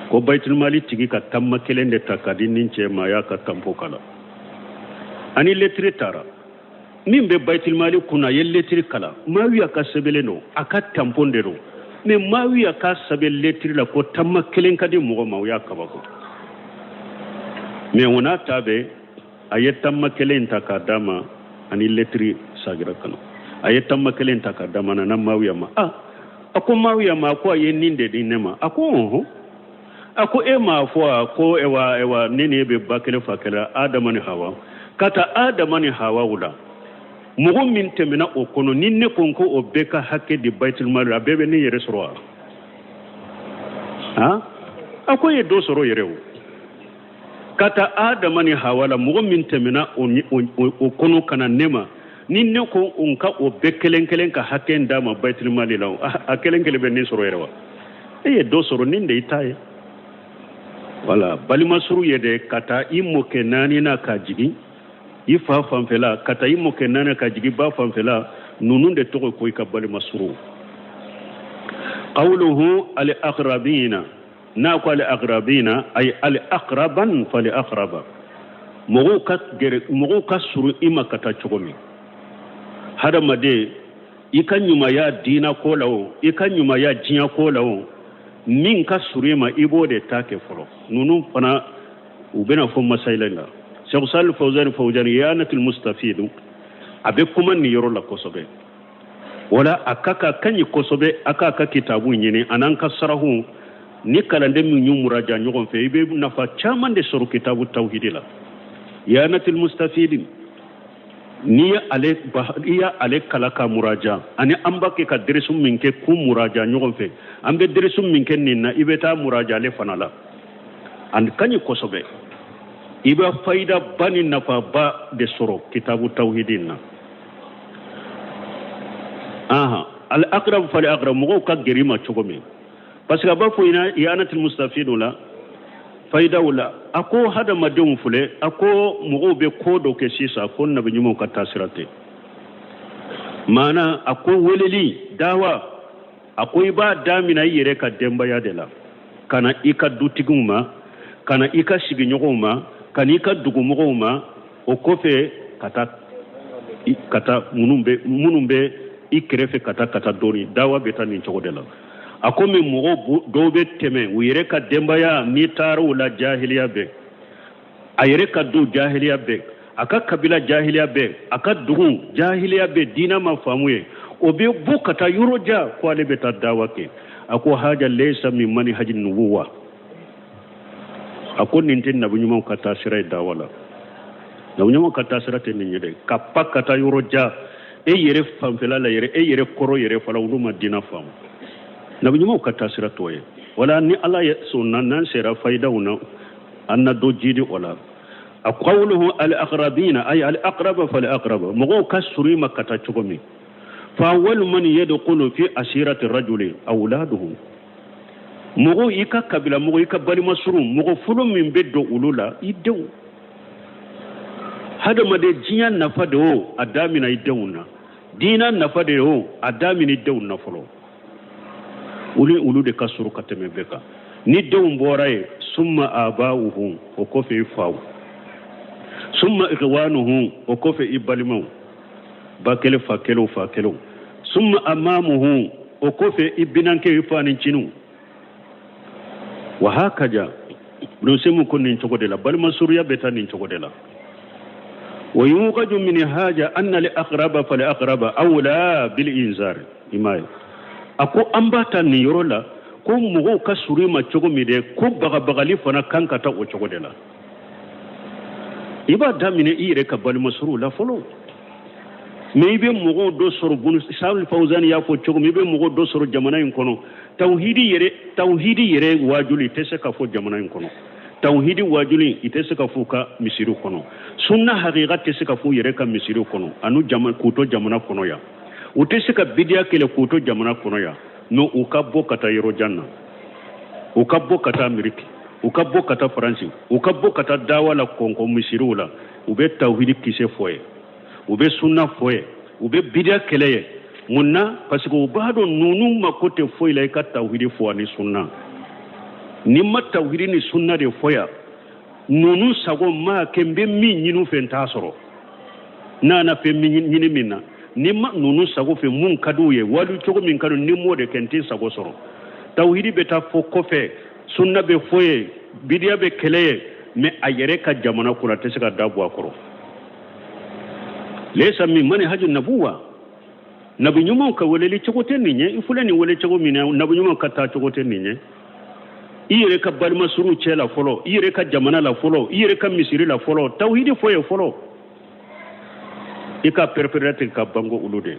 ko bayitilimali tigi ka tanma kelen de ta ka di nin cɛ ma, a y'a ka tanpon k'a la. Ani letiri taara min bɛ bayitilimali kunna, a ye letiri kalan. Maawiya ka sɛbɛnlen don, a ka tampon de don, mais Maawiya ka sɛbɛn letiri la ko tanma kelen ka di mɔgɔ ma, o y'a kabako. Mais o n'a ta bɛɛ, a ye tanma kelen ta k'a d'a ma, ani letiri sagira ka na. A ye tanma kelen ta k'a d'a ma, a nana Maawiya ma. A ko Maawiya ma ko a ye nin de di ne ma. A ko ɔhɔn. A ko e m'a fɔ a ko ewa ewa, ne ni e bɛ ba kelen fa kelen, Adama ni Hawa, ka taa Adama ni Hawa la, mɔgɔ min tɛmɛna o kɔnɔ, ni ne ko ko o bɛɛ ka hakɛ di bayitilimali la, a bɛɛ bɛ ne yɛrɛ sɔrɔ wa? Han, a ko e ye dɔ sɔrɔ yɛrɛ o. Ka taa Adama ni Hawa la, mɔgɔ min tɛmɛna o kɔnɔ ka na ne ma, ni ne ko n ka o bɛɛ kelen kelen ka hakɛ d'a ma bayitilimali la, a kelen kelen bɛ ne sɔrɔ yɛrɛ wa? E ye dɔ sɔrɔ, nin de y'i ta ye. Wala balimasuru ye de, ka taa i mɔkɛ naani na ka jigin i fa fanfɛla, ka taa i mɔkɛ naani ka jigin ba fanfɛla, ninnu de tɔgɔ ko i ka balimasuru. Qawluhu al aqrabina, n'a ko al aqrabina, ay al aqraban fal aqraba, mɔgɔw ka gɛrɛ, mɔgɔw ka surun i ma ka taa cogo min. Hadamaden, i ka ɲumanya diina ko la o, i ka ɲumanya diɲɛ ko la o, min ka surun i ma, i b'o de ta kɛ fɔlɔ. Ninnu fana u bɛna fɔ masayila la. Cheikh Salih Fawzan Fawzan I'anatul Mustafid, a bɛ kuma nin yɔrɔ la kosɛbɛ. Wala a ka ka ka ɲi kosɛbɛ, a k'a ka kitabu ɲini, a n'an ka sarahu ni kalanden min y'u muraja ɲɔgɔn fɛ, i bɛ nafa caman de sɔrɔ kitabu tawhidi la. I'anatul Mustafid, n'i ye ale i y'ale kala ka muraja, ani an b'a kɛ ka derisu min kɛ k'u muraja ɲɔgɔn fɛ, an bɛ derisu min kɛ nin na, i bɛ taa muraja ale fana la. A ka ɲi kosɛbɛ, i bɛ fayida ba ni nafaba de sɔrɔ kitabu tawhidi in na. Aha, al aqrab fal aqrab, mɔgɔw ka gɛrɛ i ma cogo min, parce que a b'a fɔ i'anatul mustafid la fayidaw la, a ko hadamadenw filɛ, a ko mɔgɔw bɛ ko dɔ kɛ sisan ko nabi ɲumanw ka taasira tɛ. Maana a ko weleli dawa, a ko i b'a damina i yɛrɛ ka denbaya de la, ka na i ka dutigiw ma, ka na i ka sigiɲɔgɔnw ma, ka na i ka dugumɔgɔw ma, o kɔfɛ ka taa ka taa minnu bɛ i kɛrɛfɛ, ka taa ka taa dɔɔni. Dawa bɛ taa nin cogo de la. A ko min mɔgɔw dɔw bɛ tɛmɛ u yɛrɛ ka denbaya, n'i taara u la jahiliya bɛ a yɛrɛ ka du, jahiliya bɛ a ka kabila, jahiliya bɛ a ka dugu, jahiliya bɛ, diinɛ ma faamu ye, o bɛ bɔ ka taa yɔrɔ jan ko ale bɛ taa dawa kɛ. A ko haja laysa min manhaji nubuwa, a ko nin tɛ nabi ɲumanw ka taa sira ye dawa la. Nabi ɲumanw ka taa sira tɛ nin ye dɛ, ka pa ka taa yɔrɔ jan, e yɛrɛ fanfɛla la yɛrɛ, e yɛrɛ kɔrɔ yɛrɛ fana, olu ma diinɛ faamu. Nabi ɲumanw ka taa sira t'o ye. Wala ni Ala ye sɔnna, n'an sera fayidaw na, an na dɔ jidi o la. A qawluhu al aqrabina, ay al aqraba fal aqraba, mɔgɔw ka surun i ma ka taa cogo min. Fa awwalu man yadkhulu fi asirati rajuli awladuhu, mɔgɔw i ka kabila mɔgɔ, i ka balima surun, mɔgɔ fɔlɔ min bɛ don olu la, i denw. Hadamaden diɲɛ nafa de o, a damina i denw na. Diinɛ nafa de o, a damina i denw na fɔlɔ. Olu de ka surun ka tɛmɛ bɛɛ kan. Ni denw bɔra yen, summa aba'uhum, o kɔfɛ i faw, summa ikhwanuhum, o kɔfɛ i balimaw, ba kelen fa kelen fa kelen, summa amamuhum, o kɔfɛ i binankɛ, i fa ni ciniw. Wa hakaja Ibn Usaymin ko nin cogo de la balima surunya bɛ taa nin cogo de la. Wa yukhaju min haja anna al aqraba fal aqraba awla bil inzar. I m'a ye, a ko an b'a ta nin yɔrɔ la ko mɔgɔw ka surun i ma cogo min dɛ, ko bagabagali fana kan ka taa o cogo de la. I b'a daminɛ i yɛrɛ ka balima suruw la fɔlɔ. Mais i bɛ mɔgɔw dɔ sɔrɔ, bunu Salih Fawzani y'a fɔ cogo min, i bɛ mɔgɔw dɔ sɔrɔ jamana in kɔnɔ, tawhidi yɛrɛ waajuli tɛ se ka fɔ jamana in kɔnɔ. Tawhidi waajuli i tɛ se ka fɔ u ka misiriw kɔnɔ. Sunna hakika tɛ se ka fɔ u yɛrɛ ka misiriw kɔnɔ ani jama k'u to jamana kɔnɔ yan. U tɛ se ka bidiya kɛlɛ k'u to jamana kɔnɔ yan. Mais u ka bɔ ka taa yɔrɔ jan na, u ka bɔ ka taa Ameriki, u ka bɔ ka taa Faransi, u ka bɔ ka taa dawa la kɔnkɔn misiriw la, u bɛ tawhidi kisɛ fɔ ye, u bɛ sunna fɔ ye, u bɛ bidiya kɛlɛ ye. Mun na? Parce que u b'a dɔn ninnu mako tɛ foyi la i ka tawhidi fɔ ani sunna. N'i ma tawhidi ni sunna de fɔ yan, ninnu sago maa kɛ n bɛ min ɲini u fɛ, n t'a sɔrɔ. N'a na fɛn min ɲini min na, ni ma ninnu sago fɛ, mun ka di u ye, wali cogo min ka di, ni m'o de kɛ, n tɛ sago sɔrɔ. Tawhidi bɛ taa fɔ kɔfɛ, sunna bɛ fɔ ye, bidiya bɛ kɛlɛ ye, mais a yɛrɛ ka jamana kɔnɔ, a tɛ se ka da bɔ a kɔrɔ. Laysa min manhaji nabuwa. Nabi ɲumanw ka weleli cogo tɛ nin ye. I filɛ nin wele cogo min na, nabi ɲumanw ka taa cogo tɛ nin ye. I yɛrɛ ka balima suruw cɛ la fɔlɔ, i yɛrɛ ka jamana la fɔlɔ, i yɛrɛ ka misiri la fɔlɔ, tawhidi fɔ ye fɔlɔ. I ka pɛrɛpɛrɛ ka banko olu de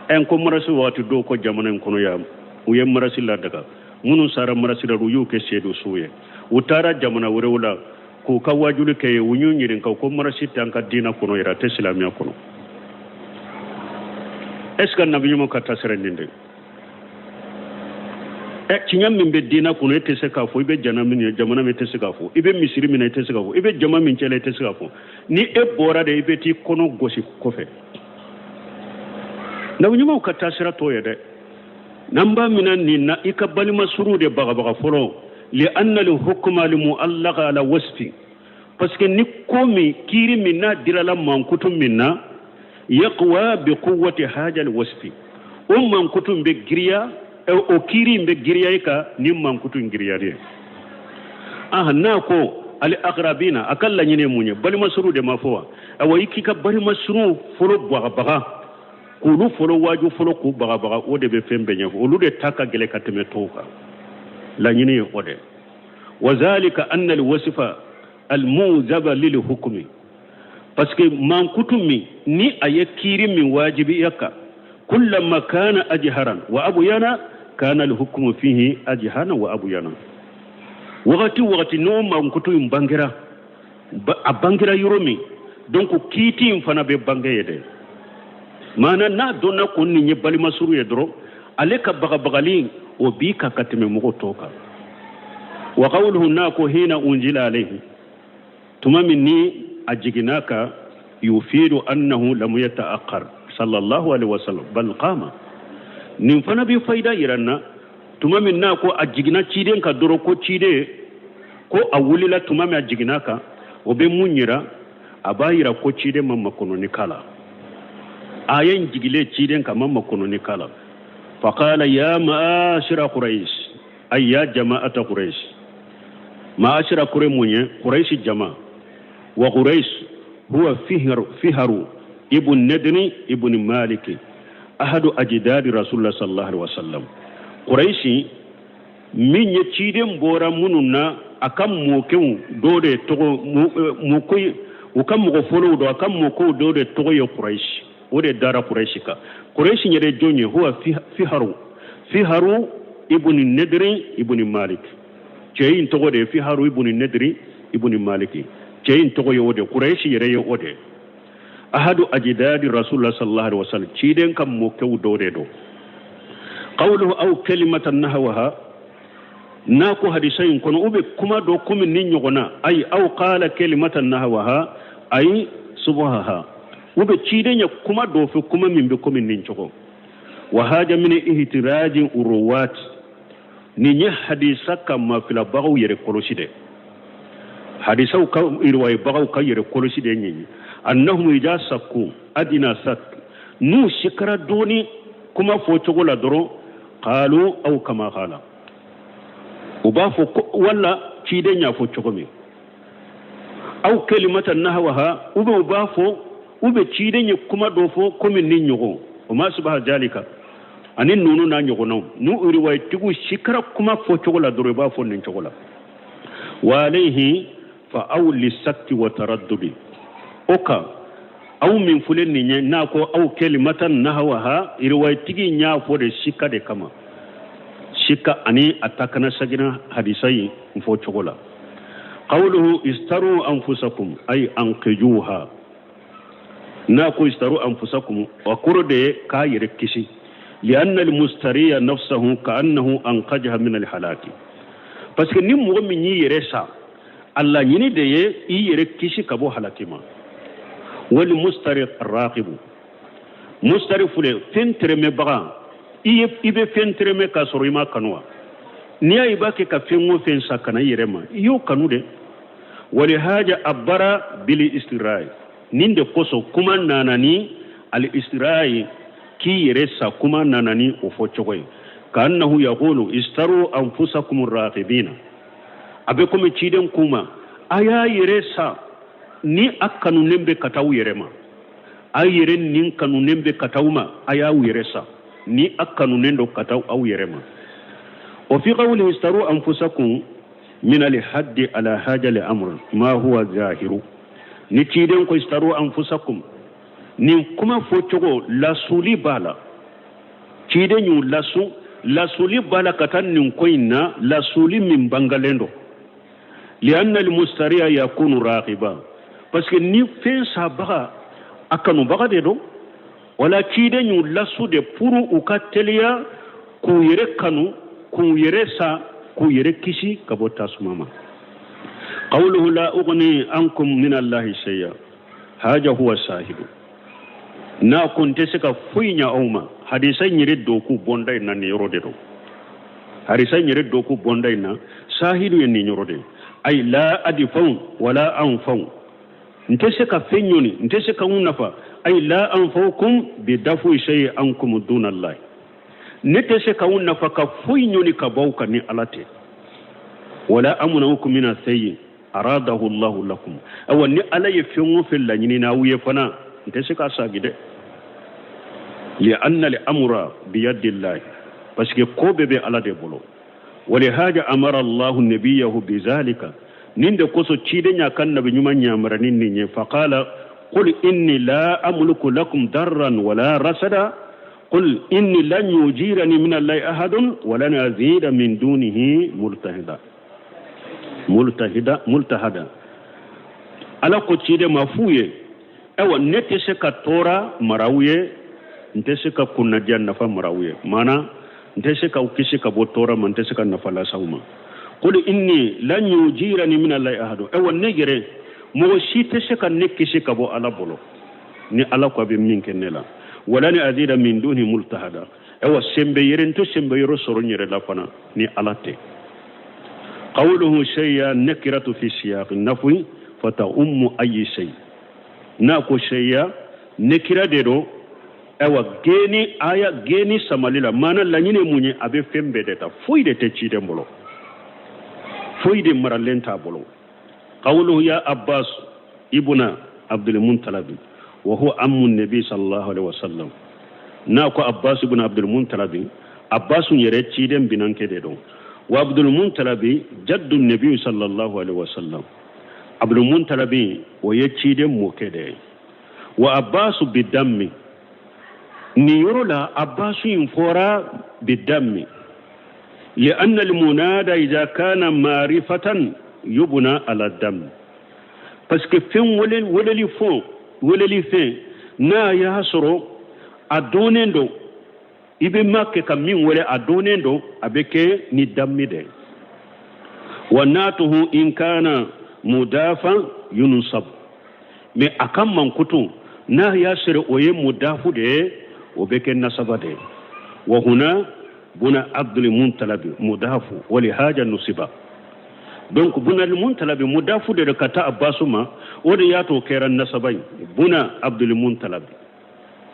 ɛ ko marasi wagati dɔw ko jamana in kɔnɔ yan, u ye marasi ladaga. Minnu sara marasi la, u y'u kɛ seedu su ye. U taara jamana wɛrɛw la k'u ka wajuli kɛ ye, u y'u ɲininka ko marasi tɛ an ka diinɛ kɔnɔ yɛrɛ, a tɛ silamɛya kɔnɔ. Est ce que nabi ɲuman ka taasira nin de ɛ? Tiɲɛ min bɛ diinɛ kɔnɔ, e tɛ se k'a fɔ. I bɛ jana min ye, jamana min, tɛ se k'a fɔ. I bɛ misiri min na, i tɛ se k'a fɔ. I bɛ jama min cɛla, i tɛ se k'a fɔ. Ni e bɔra de, i bɛ t'i kɔnɔ gosi kɔfɛ. Nabi ɲumanw ka taasira t'o ye dɛ. N'an b'a minɛ nin na, i ka balima suruw de bagabaga fɔlɔ. Li anna al hukma al mu'allaqa ala wasfi, parce que ni ko min, kiiri min n'a dirala mankutu min na, yaqwa bi quwwati haja al wasfi, o mankutu bɛ giriya, o kiiri in bɛ giriya i kan ni mankutu in giriyali ye. Aha, n'a ko al aqrabina, a ka laɲini ye mun ye? Balima suruw de ma fɔ wa? Awa, i k'i ka balima suruw fɔlɔ bagabaga, k'olu fɔlɔ waaju fɔlɔ, k'u bagabaga, o de bɛ fɛn bɛɛ ɲɛfɔ. Olu de ta ka gɛlɛn ka tɛmɛ tɔw kan. Laɲini ye o de. Wa zalika anna al wasifa al mujaba lil hukmi, parce que mankutu min ni a ye kiiri min wajibiya kan, kullama kana ajharan wa abyana kana al hukmu fihi ajhana wa abyana. Wagati wagati n'o mankutu in bangera, a bangera yɔrɔ min, donc kiiti in fana bɛ bange ye dɛ. Maana n'a dɔnna ko nin ye balima suru ye dɔrɔn, ale ka bagabagali o b'i kan ka tɛmɛ mɔgɔ tɔw kan. Wa qawluhu, n'a ko hina unzila alayhi, tuma min ni a jiginna ka, yufidu annahu lam yata'akhkhar sallallahu alaihi wasallam bal qama. Nin fana bɛ fayida yira n na. Tuma min n'a ko a jiginna ciden ka dɔrɔn, ko ciden ko a wulila tuma min a jiginna kan, o bɛ mun yira? A b'a yira ko ciden ma makɔnɔni k'a la. A ye n jigilen ciden kan, ma makɔnɔni k'a la. Faqala ya ma'ashira quraish, ay ya jama'ata Quraish. Ma'ashira quraish mun ye? Quraish jama. Wa Quraish huwa Fiharu ibn Nadri ibn Malik, ahadu ajdadi Rasulullah sallallahu alaihi wasallam. Quraish min ye ciden bɔra minnu na, a ka mɔkɛw dɔw de tɔgɔ mɔkɔ, u ka mɔgɔ fɔlɔw dɔ, a ka mɔkɛw dɔw de tɔgɔ ye Quraish. O de dara Quraish kan. Quraish yɛrɛ jɔn ye? Huwa Fiharu ibn Nadri ibn Malik. Cɛ in tɔgɔ de ye Fiharu ibn Nadri ibn Malik. Cɛ in tɔgɔ ye o de. Quraish yɛrɛ ye o de. Ahadu ajdadi Rasulullah sallallahu alaihi wasallam, ciden ka mɔkɛw dɔw de don. Qawluhu aw kalimatan nahwaha, n'a ko hadisa in kɔnɔ u bɛ kuma dɔ komi ni ɲɔgɔn na, ayi aw qala kalimatan nahwaha, ayi subahaha, u bɛ ciden ye kuma dɔ fɛ, kuma min bɛ komi nin cogo. Wa haja min ihtiraji uruwat, nin ye hadisa ka mafilabagaw yɛrɛ kɔlɔsi dɛ, hadisaw ka riwayebagaw ka yɛrɛ kɔlɔsi de ɲɛ. Annahum ida sakku adina sak, n'u sikara dɔɔni kuma fɔ cogo la dɔrɔn, qalu aw kama qala. U b'a fɔ ko wala ciden y'a fɔ cogo min, aw kalimatan nahwaha, ou bien u b'a fɔ, ou bien ciden ye kuma dɔ fɔ komi nin ɲɔgɔn, wa ma asbaha zalika, ani ninnu n'a ɲɔgɔnnaw. N'u riwayatigiw sikara kuma fɔ cogo la dɔrɔn, i b'a fɔ nin cogo la. Wa alayhi fa aw lisakti wa taraddudi, o kan aw min fɔlen nin ye, n'a ko aw kalimatan nahwaha, riwayatigi y'a fɔ de sika de kama, sika ani a ta kana sagina hadisa in fɔ cogo la. Qawluhu istaru anfusakum ay anqijuha, n'a ko istaru anfusakum, o kɔrɔ de ye k'a yɛrɛ kisi. Lianna almustariya nafsahu ka'annahu anqajaha min alhalaki, parce que ni mɔgɔ min y'i yɛrɛ sa, a laɲini de ye i yɛrɛ kisi ka bɔ halaki ma. Wal mustari raqibu, mustari filɛ fɛn tɛrɛmɛbaga, i bɛ fɛn tɛrɛmɛ k'a sɔrɔ i ma kanu wa? N'i y'a ye i b'a kɛ ka fɛn o fɛn sa ka na i yɛrɛ ma, i y'o kanu de. Walihaja abara bili istirai, nin de kosɔn kuma nana ni al istirai, k'i yɛrɛ sa, kuma nana ni o fɔ cogo ye. Ka'annahu yaqulu istaru anfusakum raqibina, a bɛ komi ciden kuma a y'a yɛrɛ sa ni a kanunen bɛ ka taa aw yɛrɛ ma, a yɛrɛ nin kanunen bɛ ka taa aw ma, a y'aw yɛrɛ sa ni a kanunen don ka taa aw yɛrɛ ma. Wa fi qawlihi istaru anfusakum min alhaddi ala haja li amr ma huwa zahiru, ni ciden ko istaru anfusakum, nin kuma fɔcogo lasuli b'a la, ciden y'u lasu, lasuli b'a la ka taa nin ko in na, lasuli min bangalen don. Lianna almustariya yakunu raqiba, parce que ni fɛn sabaga a kanubaga de don, wala ciden y'u lasu de pour u ka teliya k'u yɛrɛ kanu, k'u yɛrɛ sa, k'u yɛrɛ kisi ka bɔ tasuma ma. Qawluhu la ughni ankum min allahi shay'a haja huwa shahidu, n'a ko n tɛ se ka foyi ɲɛ aw ma. Hadisa in yɛrɛ doku bɔnda in na nin yɔrɔ de don, hadisa in yɛrɛ doku bɔnda in na sahidu ye nin yɔrɔ de ye. Ay la adifa'u wala anfa'u, n tɛ se ka fɛn ɲɔni, n tɛ se ka n nafa. Ay la anfa'ukum bi dafu shay'in ankum duna allahi, ne tɛ se k'aw nafa ka foyi ɲɔni ka bɔ aw kan ni ala tɛ. Wala amna'ukum min shay'in aradahu allahu lakum, awa ni ala ye fɛn o fɛn laɲini n'aw ye fana, n tɛ se k'a sagi dɛ. Li anna al amra biyadillahi, parce que ko bɛɛ bɛ ala de bolo. Walihaja amara allahu nabiyahu bizalika, nin de kosɔn ciden y'a ka nabi ɲuman yamara ni nin ye. Faqala qul inni la amliku lakum darran wala rasada qul inni lan yujirani min allahi ahadun walan azida min dunihi multahida multahida multahada. Ala ko ciden ma f'u ye, ayiwa ne tɛ se ka tɔɔrɔ mara aw ye, n tɛ se ka kunnadiya nafa mara aw ye, maana n tɛ se k'aw kisi ka bɔ tɔɔrɔ ma, n tɛ se ka nafa lase aw ma. Qul inni lan yujirani min allahi ahadun, ayiwa ne yɛrɛ mɔgɔ si tɛ se ka ne kisi ka bɔ ala bolo ni ala ko a bɛ min kɛ ne la. Walan azida min duni multahada, ayiwa senbɛ yɛrɛ n tɛ senbɛ yɔrɔ sɔrɔ n yɛrɛ la fana ni ala tɛ. Qawluhu shay'a nakiratu fi siyaq nafwi fata ummu ayi shay, n'a ko shay'a nekira de don, ayiwa geni aya geni samali la, maana laɲini ye mun ye, a bɛ fɛn bɛɛ de ta, foyi de tɛ ciden bolo, foyi de maralen t'a bolo. Qawluhu ya abbas ibna abdul muttalibi wa huwa ammu nabi sallallahu alaihi wasallam, n'a ko abbas ibn abdul muttalibi, abbas yɛrɛ ciden binankɛ de don. Wa abdul muttalibi jaddu nabi sallallahu alaihi wasallam, abdul muttalibi o ye ciden mɔkɛ de ye. Wa abbas bidammi, nin yɔrɔ la abbas in fɔra bidammi lianna almunada idha kana ma'rifatan yubna ala dam, parce que fɛn weleli fɔn weleli fɛn n'a y'a sɔrɔ a dɔnnen don, i bɛ ma kɛ ka min wele a dɔnnen don, a bɛ kɛ ni dammi de. Wa natuhu in kana mudafan yunsab, mais a ka mankutu n'a y'a sɔrɔ o ye mudafu de ye, o bɛ kɛ nasaba de ye. Wa huna buna abdul muttalibi mudafu wa lihaja nusiba, donc buna muttalibi mudafu de ka taa abbasu ma, o de y'a to kɛra nasaba ye buna abdul muttalibi.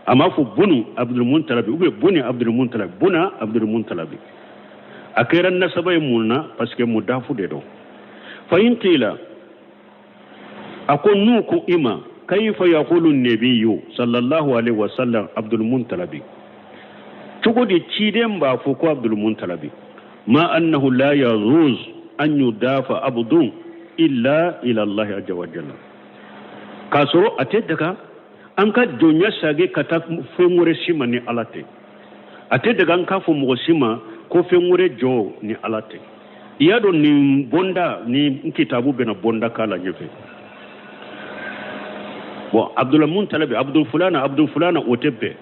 A m'a fɔ bunu abdul muttalibi ou bien buni abdul muttalibi, buna abdul muttalibi. A kɛra nasaba ye mun na? Parce que mudafu de don. Fa in qila, a ko n'u ko i ma, kayfa yaqulu nabiyyu sallallahu alaihi wasallam Abdul Muntalabi, cogo di ciden b'a fɔ ko Abdul Muntalabi, ma annahu la yazuz an yudafa abdun illa ila Allah azza wa jalla, k'a sɔrɔ a tɛ daga an ka jɔnya sage ka taa fɛn wɛrɛ si ma ni Ala tɛ. A tɛ daga an k'a fɔ mɔgɔ si ma ko fɛn wɛrɛ jɔ ni Ala tɛ. I y'a dɔn nin bonda ni kitabu bɛna bonda k'a la ɲɛfɛ. Bon, Abdul Muntalabi, Abdul fulana, Abdul fulana, o tɛ bɛn.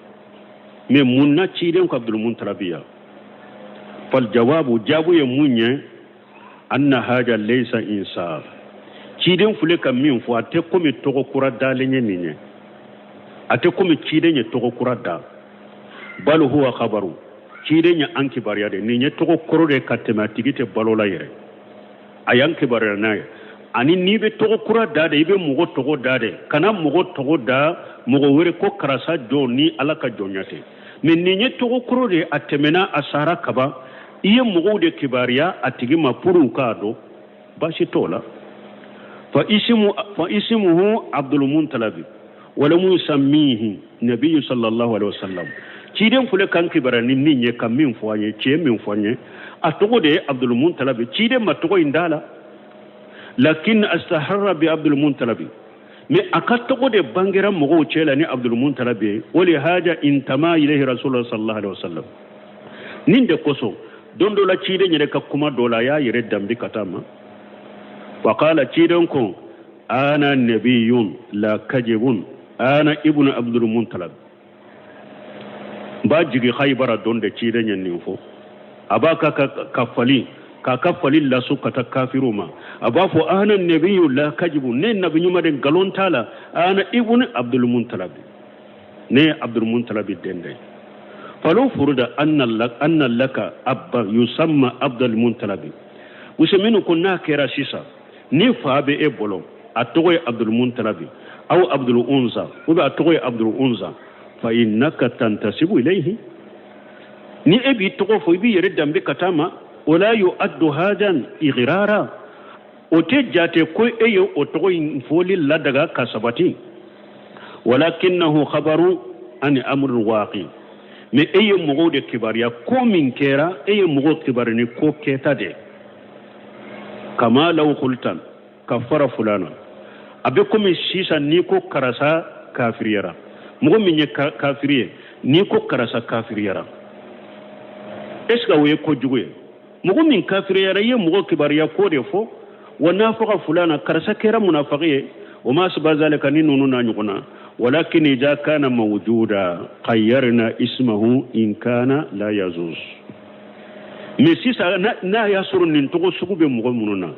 Mais mun na ciden ko Abdul Muntalabi ya? Fal jawabu, jaabu ye mun ye? Anna haja laysa insaf. Ciden fule ka min fɔ, a tɛ komi tɔgɔ kura dalen ye nin ye, a tɛ komi ciden ye tɔgɔ kura da. Bal huwa khabaru, ciden ye an kibaruya de. Nin ye tɔgɔ kɔrɔ de ka tɛmɛ a tigi tɛ balo la yɛrɛ, a y'an kibaruya n'a ye. Ani n'i bɛ tɔgɔ kura da de, i bɛ mɔgɔ tɔgɔ da de, kana mɔgɔ tɔgɔ da mɔgɔ wɛrɛ ko karisa jɔn ni Ala ka jɔnya tɛ. Mais nin ye tɔgɔ kɔrɔ de, a tɛmɛna, a sara kaban, i ye mɔgɔw de kibaruya a tigi ma pour u k'a dɔn, baasi t'o la. Fa isimu, fa isimuhu Abdul Muntalabi walam yusammihi nabiyyu sallallahu alaihi wasallam. Ciden fule kan kibaruya ni min ye, ka min fɔ an ye, cɛ min fɔ an ye, a tɔgɔ de ye Abdul Muntalabi. Ciden ma tɔgɔ in da la, lakin astaharra bi Abdul Muntalabi, mais a ka tɔgɔ de bangera mɔgɔw cɛ la ni Abdul Muntalabi ye. O le haja intama ilayhi rasulullah sallallahu alaihi wasallam. Nin de kosɔn don dɔ la ciden yɛrɛ ka kuma dɔ la, a y'a yɛrɛ danbe ka taa ma. Wa qala, ciden ko, ana nabiyun la kajibun, ana ibnu Abdul Muntalab. N b'a jigi Haibara don de ciden ye nin fɔ. A b'a ka fali k'a ka fali lasu ka taa kafiru ma, a b'a fɔ ana nabiyu la kajibu, ne nabi ɲuman de, nkalon t'a la, ana ibnu Abdul Muntalab, ne ye Abdul Muntalabi den de ye. Falo furuda anna laka abba yusamma Abdul Muntalabi. Useminu ko n'a kɛra sisan ni fa bɛ e bolo, a tɔgɔ ye Abdul Muntalabi aw Abdul Unza, ou bien a tɔgɔ ye Abdul Unza, fa innaka tantasibu ilayhi, ni e b'i tɔgɔ fɔ, i b'i yɛrɛ danbe ka taa ma. Wala yu'addu hadan igrara, o tɛ jate ko e ye o tɔgɔ in fɔli ladaga ka sabati. Walakinnahu khabaru ani amrul waqi, mais e ye mɔgɔw de kibaruya ko min kɛra, e ye mɔgɔw kibaru ni ko kɛta de. Kama law qultan kafara fulana, a bɛ komi sisan n'i ko karisa kafiriyara, mɔgɔ min ye kafiri ye, n'i ko karisa kafiriyara, est ce que o ye kojugu ye? Mɔgɔ min kafiriyara, i ye mɔgɔ kibaruya ko de fɔ. Wa nafaqa fulana, karisa kɛra munafaki ye, o ma asba zalika, ni ninnu n'a ɲɔgɔn na. Walakin idha kana mawjuda qayyarna ismahu in kana la yazuz. Mais sisan n'a y'a sɔrɔ nin tɔgɔ sugu bɛ mɔgɔ minnu na,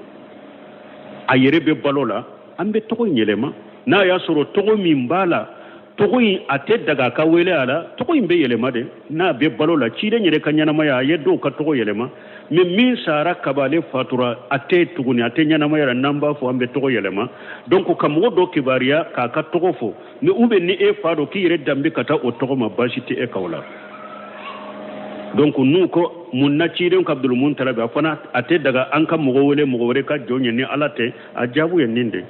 a yɛrɛ bɛ balo la, an bɛ tɔgɔ in yɛlɛma. N'a y'a sɔrɔ tɔgɔ min b'a la, tɔgɔ in a tɛ daga a ka wele a la, tɔgɔ in bɛ yɛlɛma de. N'a bɛ balo la, ciden yɛrɛ ka ɲɛnamaya, a ye dɔw ka tɔgɔ yɛlɛma. Mais min sara kaba, ale fatura, a tɛ tuguni, a tɛ ɲɛnamaya la, n'an b'a fɔ an bɛ tɔgɔ yɛlɛma. Donc ka mɔgɔ dɔ kibaruya k'a ka tɔgɔ fɔ, mais ou bien ni e fa dɔ k'i yɛrɛ danbe ka taa o tɔgɔ ma, baasi tɛ e ka o la. Donc n'u ko mun na ciden ka Abdul Muntalabi, a fana a tɛ daga an ka mɔgɔ wele mɔgɔ wɛrɛ ka jɔn ye ni Ala tɛ, a jaabu ye nin de.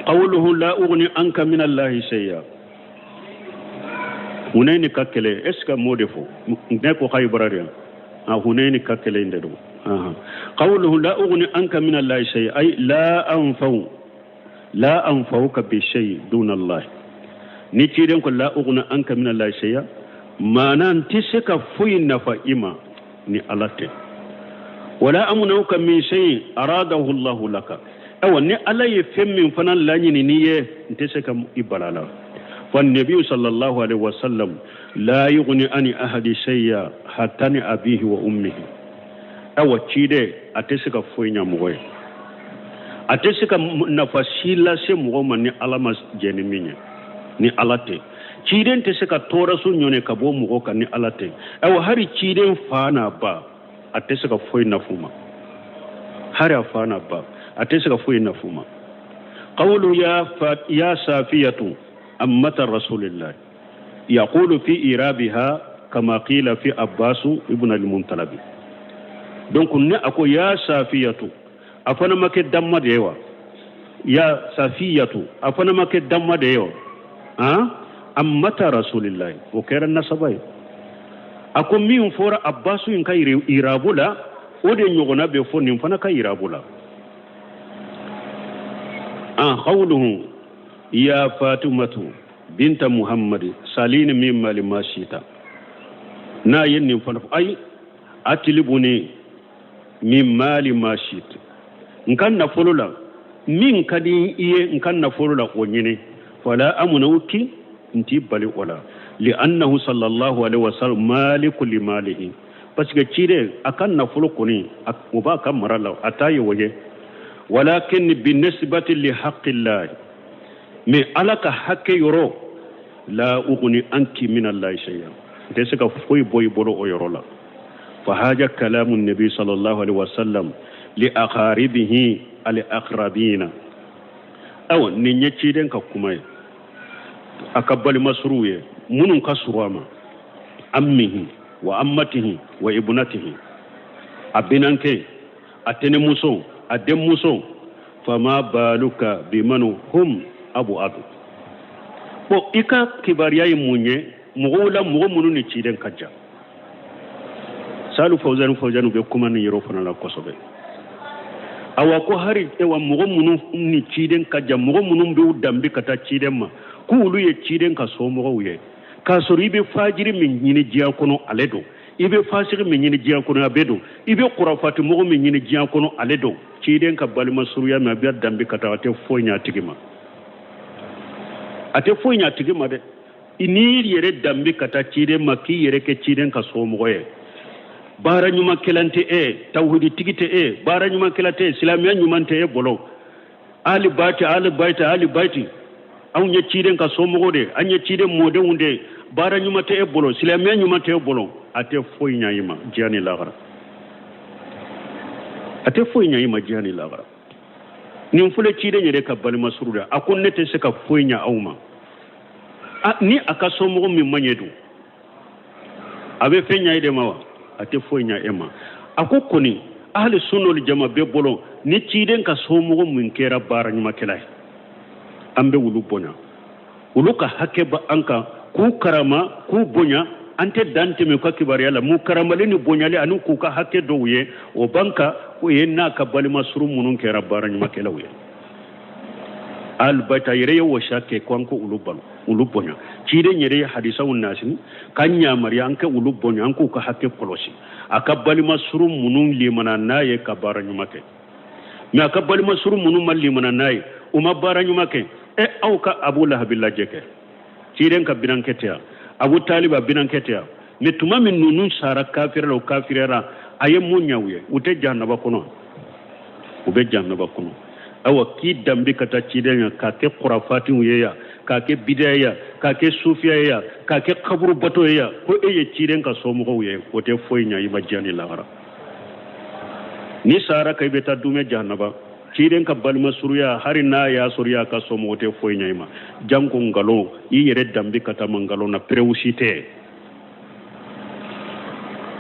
Qawluhu la ughni anka min Allahi shay'a. Hunayni ka kɛlɛ, est ce que m'o de fɔ? Ne ko Khaybara de, a Hunayni ka kɛlɛ in de don. Qawluhu la ughni anka min Allahi shay'a, ay la anfa'u, la anfa'uka bi shay duna Allah. Ni ciden ko la ughni anka min Allahi shay'a, maana n tɛ se ka foyi nafa i ma ni Ala tɛ. Wala amnauka min shay aradahu Allahu laka, awa ni Ala ye fɛn min fana laɲini n'i ye, n tɛ se ka i bala la. Fa nabiyu sallallahu alaihi wasallam la yughni ani ahadi shay'a hatta ni abihi wa ummihi. Awa ciden a tɛ se ka foyi ɲa mɔgɔ ye, a tɛ se ka nafa si lase mɔgɔ ma ni Ala ma jɛn ni min ye, ni Ala tɛ. Ciden tɛ se ka tɔɔrɔso ɲɔni ka bɔ mɔgɔ kan ni Ala tɛ. Awa hari ciden fa n'a ba, a tɛ se ka foyi nafu ma. Hari a fa n'a ba, a tɛ se ka foyi nafu ma. Qawlu ya safiyatu ammata rasulillah yaqulu fi irabiha Kama qila fi Abbasu ibn al-Muntalabi. Donc ne a ko ya Safiyatu, a fana ma kɛ damma de ye wa? Ya Safiyatu, a fana ma kɛ damma de ye wa? Han, ammata Rasulillahi, o kɛra nasaba ye. A ko min fɔra Abbasu in ka irabu la, o de ɲɔgɔnna bɛ fɔ nin fana ka irabu la. An qawluhu ya Fatimatu binta Muhammadi salini min mali ma shita, n'a ye nin fana fɔ, ayi atilibuni min mali ma shita, n ka nafolo la min ka di i ye, n ka nafolo la o ɲini, fala amnauki, n t'i bali o la, li annahu sallallahu alaihi wasallam maliku li malihi, parce que ciden a ka nafolo kɔni o b'a ka mara la, a t'a ye o ye, walakin bi nisbati li haqqillahi, mais Ala ka hakɛ yɔrɔ, la ugni anki min allahi shay'a, n tɛ se ka foyi bɔ i bolo o yɔrɔ la. Fa haja kalamu nabi sallallahu alaihi wasallam li aqaribihi al aqrabina. Awa nin ye ciden ka kuma ye a ka balima suruw ye minnu ka surun a ma, ammihi wa ammatihi wa ibnatihi, a binankɛ, a tɛnɛmuso, a denmuso. Fama baluka biman hum abu adu. Bon, i ka kibaruya ye mun ye mɔgɔw la, mɔgɔ minnu ni ciden ka jan? Salu Fawzani Fawzani bɛ kuma nin yɔrɔ fana la kosɛbɛ. Awa ko hari ewa mɔgɔ minnu ni ciden ka jan, mɔgɔ minnu b'u danbe ka taa ciden ma, k'olu ye ciden ka somɔgɔw ye, k'a sɔrɔ i bɛ fajiri min ɲini diɲɛ kɔnɔ ale don, i bɛ fasigi min ɲini diɲɛ kɔnɔ a bɛ don, i bɛ kurafati mɔgɔ min ɲini diɲɛ kɔnɔ ale don. Ciden ka balima surunya min a bɛ danbe ka taa, a tɛ foyi ɲɛ a tigi ma, a tɛ foyi ɲɛ a tigi ma dɛ. N'i yɛrɛ danbe ka taa ciden ma k'i yɛrɛ kɛ ciden ka somɔgɔ ye, baara ɲumankɛla tɛ e, tawhiditigi tɛ e, baara ɲumankɛla tɛ e, silamɛya ɲuman tɛ e bolo, ali bayti, ali bayti, ali bayti, anw ye ciden ka somɔgɔw de, an ye ciden mɔdenw de, baara ɲuman tɛ e bolo, silamɛya ɲuman tɛ e bolo, a tɛ foyi ɲɛ i ma diɲɛ ni lahara, a tɛ foyi ɲɛ i ma diɲɛ ni lahara. Nin filɛ ciden yɛrɛ ka balima suru de, a ko ne tɛ se ka foyi ɲɛ aw ma. Ni a ka somɔgɔ min ma ɲɛ dun, a bɛ fɛn ɲɛ e de ma wa? A tɛ foyi ɲɛ e ma. A ko kɔni ahli sunna wal jama bɛɛ bolo, ni ciden ka somɔgɔ min kɛra baara ɲumankɛla ye, an bɛ olu bonya, olu ka hakɛ bɛ an kan, k'u karama, k'u bonya, an tɛ dan tɛmɛ u ka kibaruya la. Mun karamali ni bonyali ani k'u ka hakɛ dɔw ye, o b'an kan, o ye n'a ka balima surun minnu kɛra baara ɲumankɛlaw ye. Albayta yɛrɛ ye wasa kɛ ko an ko olu balo, olu bonya. Ciden yɛrɛ ye hadisaw nasi k'an yamaruya an kɛ olu bonya, an k'u ka hakɛ kɔlɔsi. A ka balima surun minnu limana n'a ye ka baara ɲuman kɛ, mais a ka balima surun minnu ma limana n'a ye, u ma baara ɲuman kɛ. Aw ka Abu Lahabi lajɛ kɛ, ciden ka binankɛ tɛ yan, Abu Taliba binankɛ tɛ yan, mais tuma min ninnu sara kafira la, u kafiriyara, a ye mun ɲɛ u ye? U tɛ jahanaba kɔnɔ, u bɛ jahanaba kɔnɔ. Awa k'i danbe ka taa ciden yan, k'a kɛ kurafatiw ye yan, k'a kɛ bidaya ye yan, k'a kɛ sufiya ye yan, k'a kɛ kaburu bato ye yan, ko e ye ciden ka somɔgɔw ye, o tɛ foyi ɲɛ i ma diɲɛ ni lahara. Ni sara ka i bɛ taa dumɛ jahanaba. Ciden ka balima surunya, hali n'a y'a sɔrɔ i y'a ka somɔgɔ, tɛ foyi ɲɛ i ma. Janko nkalon, i yɛrɛ danbe ka taa ma nkalon na, preuve si tɛ.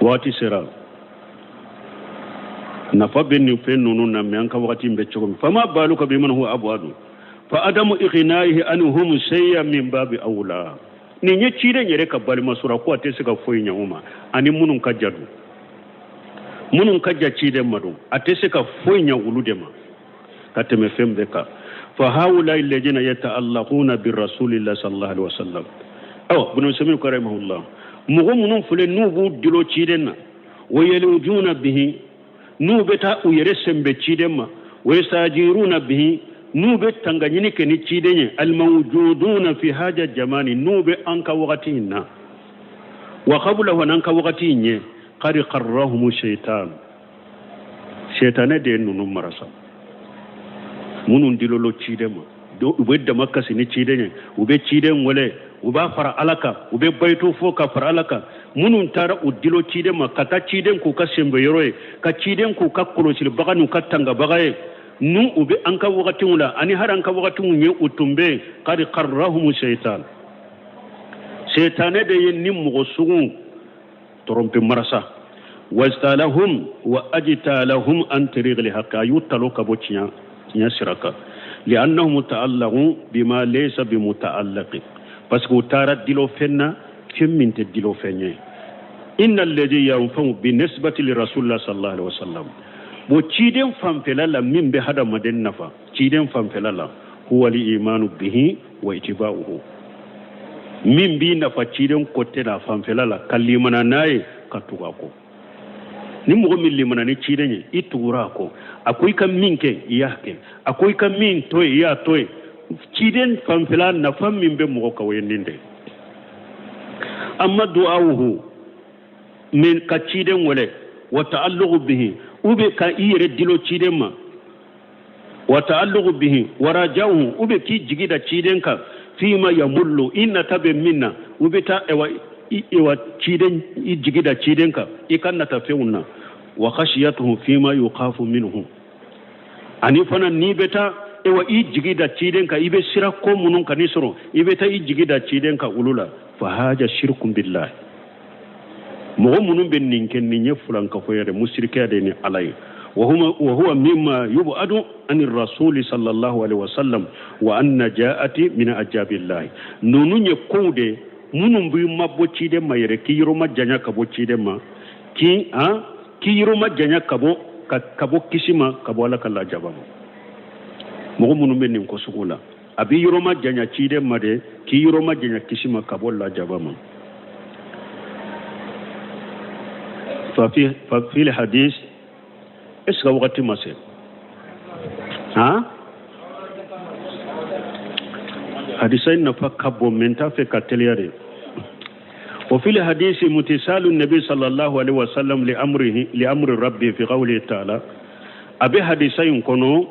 Waati sera, nafa bɛ nin fɛn ninnu na, mais an ka wagati in bɛ cogo min. Fama baluka biman huwa abwadu fa adamu ighna'ihi anhum shay'an min babi awla. Nin ye ciden yɛrɛ ka balima sura, ko a tɛ se ka foyi ɲɛ u ma, ani minnu ka ja dun, minnu ka ja ciden ma dun, a tɛ se ka foyi ɲɛ olu de ma ka tɛmɛ fɛn bɛɛ kan. Fa haula alladhina yata'allaquna bi rasulillahi sallallahu alaihi wasallam. Awa Ibn Usaymin ko rahimahullah, mɔgɔ minnu filɛ n'u b'u dulon ciden na, wa yalujuna bihi, n'u bɛ taa u yɛrɛ sɛnbɛ ciden ma, wa yastajiruna bihi, n'u bɛ tangaɲini kɛ ni ciden ye, almawjuduna fi haja jamani, n'u bɛ an ka wagati in na, wa qablahu, n'an ka wagati in ye, qad qarrahumu shaytan, sɛtanɛ de ye ninnu mara sa, minnu dilolo ciden ma, u bɛ dama kasi ni ciden ye, u bɛ ciden wele, u b'a fara Ala kan, u bɛ bayitu fɔ ka fara Ala kan. Minnu taara u dilo ciden ma, ka taa ciden k'u ka senbɛyɔrɔ ye, ka ciden k'u ka kɔlɔsilibaga n'u ka tangabaga ye, n'u u bɛ an ka wagatiw la ani hali an ka wagatiw ye, u tun bɛ yen. Qad qarrahumu shaytan, sɛtanɛ de ye ni mɔgɔ sugu tromper marasa. Wajtalahum wa ajtalahum an tariqil haqq, a y'u talo ka bɔ tiɲɛ sira kan. Li'annahum ta'allaqu bima laysa bimuta'allaqi, parce que u taara dilo fɛn na, fɛn min tɛ dilo fɛn ye. Inna alladhi yanfa'u bi nisbati li rasulillah sallallahu alaihi wasallam, bo ciden fanfɛla la min bɛ hadamaden nafa ciden fanfɛla la, huwa li imanu bihi wa itiba'uhu, min b'i nafa ciden côté la fanfɛla la, ka limana n'a ye, ka tugu a kɔ. Ni mɔgɔ min limana ni ciden ye, i tugura a kɔ, a ko i ka min kɛ, i y'a kɛ, a ko i ka min to yen, i y'a to yen. Ciden fanfɛla nafa min bɛ mɔgɔ kan, o ye nin de. Amma du'awuhu, min ka ciden wele, wa ta'alluqu bihi, ou bien ka i yɛrɛ dilo ciden ma, wa ta'alluqu bihi wa raja'uhu, ou bien k'i jigi da ciden kan, fima yamullu, i nata bɛ min na, u bɛ taa ewa ciden, i jigi da ciden kan i ka nata fɛnw na, wa khashiyatuhu fima yukhafu minhu, ani fana n'i bɛ taa ewa i jigi da ciden kan, i bɛ sira ko minnu ka n'i sɔrɔ, i bɛ taa i jigi da ciden kan olu la. Fa haja shirkun billahi, mɔgɔ minnu bɛ nin kɛ, nin ye fulankafo yɛrɛ, musirikɛ de ni Ala ye. Wa huwa mimma yub'adu ani rasuli sallallahu alaihi wasallam wa an najaati min ajabillahi. Ninnu ye kow de minnu b'i mabɔ ciden ma yɛrɛ, k'i yɔrɔ ma janya ka bɔ ciden ma, k'i yɔrɔ ma janya ka bɔ kisi ma, ka bɔ Ala ka lajaba ma. Mɔgɔ minnu bɛ nin ko sugu la, a b'i yɔrɔ ma janya ciden ma de, k'i yɔrɔ ma janya kisi ma, ka bɔ lajaba ma. Fa fi hadis, est-ce que wagati ma se? Han, hadisa in nafa ka bon, mɛ n t'a fɛ ka teliya de. Wa fil hadisi mutisalu nabi sallallahu alaihi wasallam li amrihi li amri rabbi fi qawli ta'ala, a bɛ hadisa in kɔnɔ,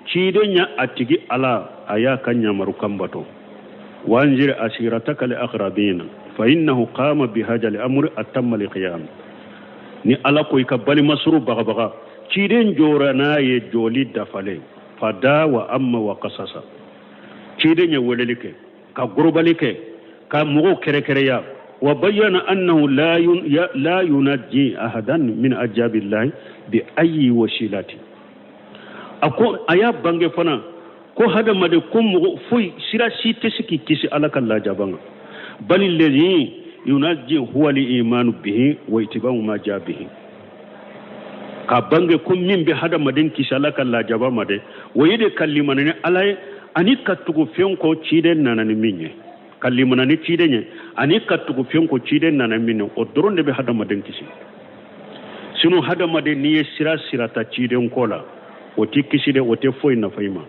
ciden ya a tigi Ala a y'a ka ɲamarukan bato. Wa anzir ashirataka li aqrabina fa innahu qama bi hadha al amri atamma li qiyam. Ni Ala ko i ka balimasuru bagabaga, ciden jɔra n'a ye jɔli dafalen, fada wa amma wa qasasa, ciden ye weleli kɛ, ka gorobali kɛ, ka mɔgɔw kɛrɛkɛrɛya. Wa bayyana annahu la yunajji ahadan min ajabillahi bi ayyi wasilati, a ko a y'a bange fana ko hadamaden ko mɔgɔ foyi sira si tɛ se k'i kisi Ala ka lajaba ma. Bali alladhi yunajji huwa al-imanu bihi wa ittiba'u ma jaa bihi, ka bange ko min bɛ hadamaden kisi Ala ka lajaba ma dɛ, o ye de ka limana ni Ala ye ani ka tugu fɛn kɔ ciden nana ni min ye, ka limana ni ciden ye ani ka tugu fɛn kɔ ciden nana min ye, o dɔrɔn de bɛ hadamaden kisi. Sinon hadamaden n'i ye sira sira ta ciden kɔ la, o t'i kisi dɛ, o tɛ foyi nafa i ma.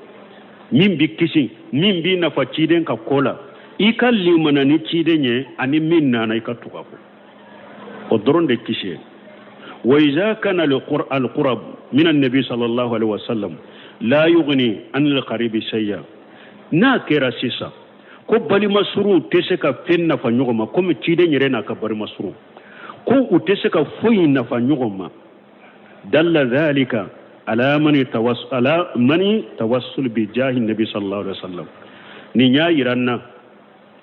Min b'i kisi, min b'i nafa ciden ka ko la, i ka limana ni ciden ye ani min nana i ka tugu a kɔ, o dɔrɔn de kisi ye. Wa iza kana al-qurab min an-nabi sallallahu alaihi wasallam la yughni an al-qaribi shay'a, n'a kɛra sisan ko balimasuru tɛ se ka fɛn nafa ɲɔgɔn ma, komi ciden yɛrɛ n'a ka balimasuru ko u tɛ se ka foyi nafa ɲɔgɔn ma, dalla dhalika ala mani tawassul bi jahi nabi sallallahu alaihi wasallam. Nin y'a yira n na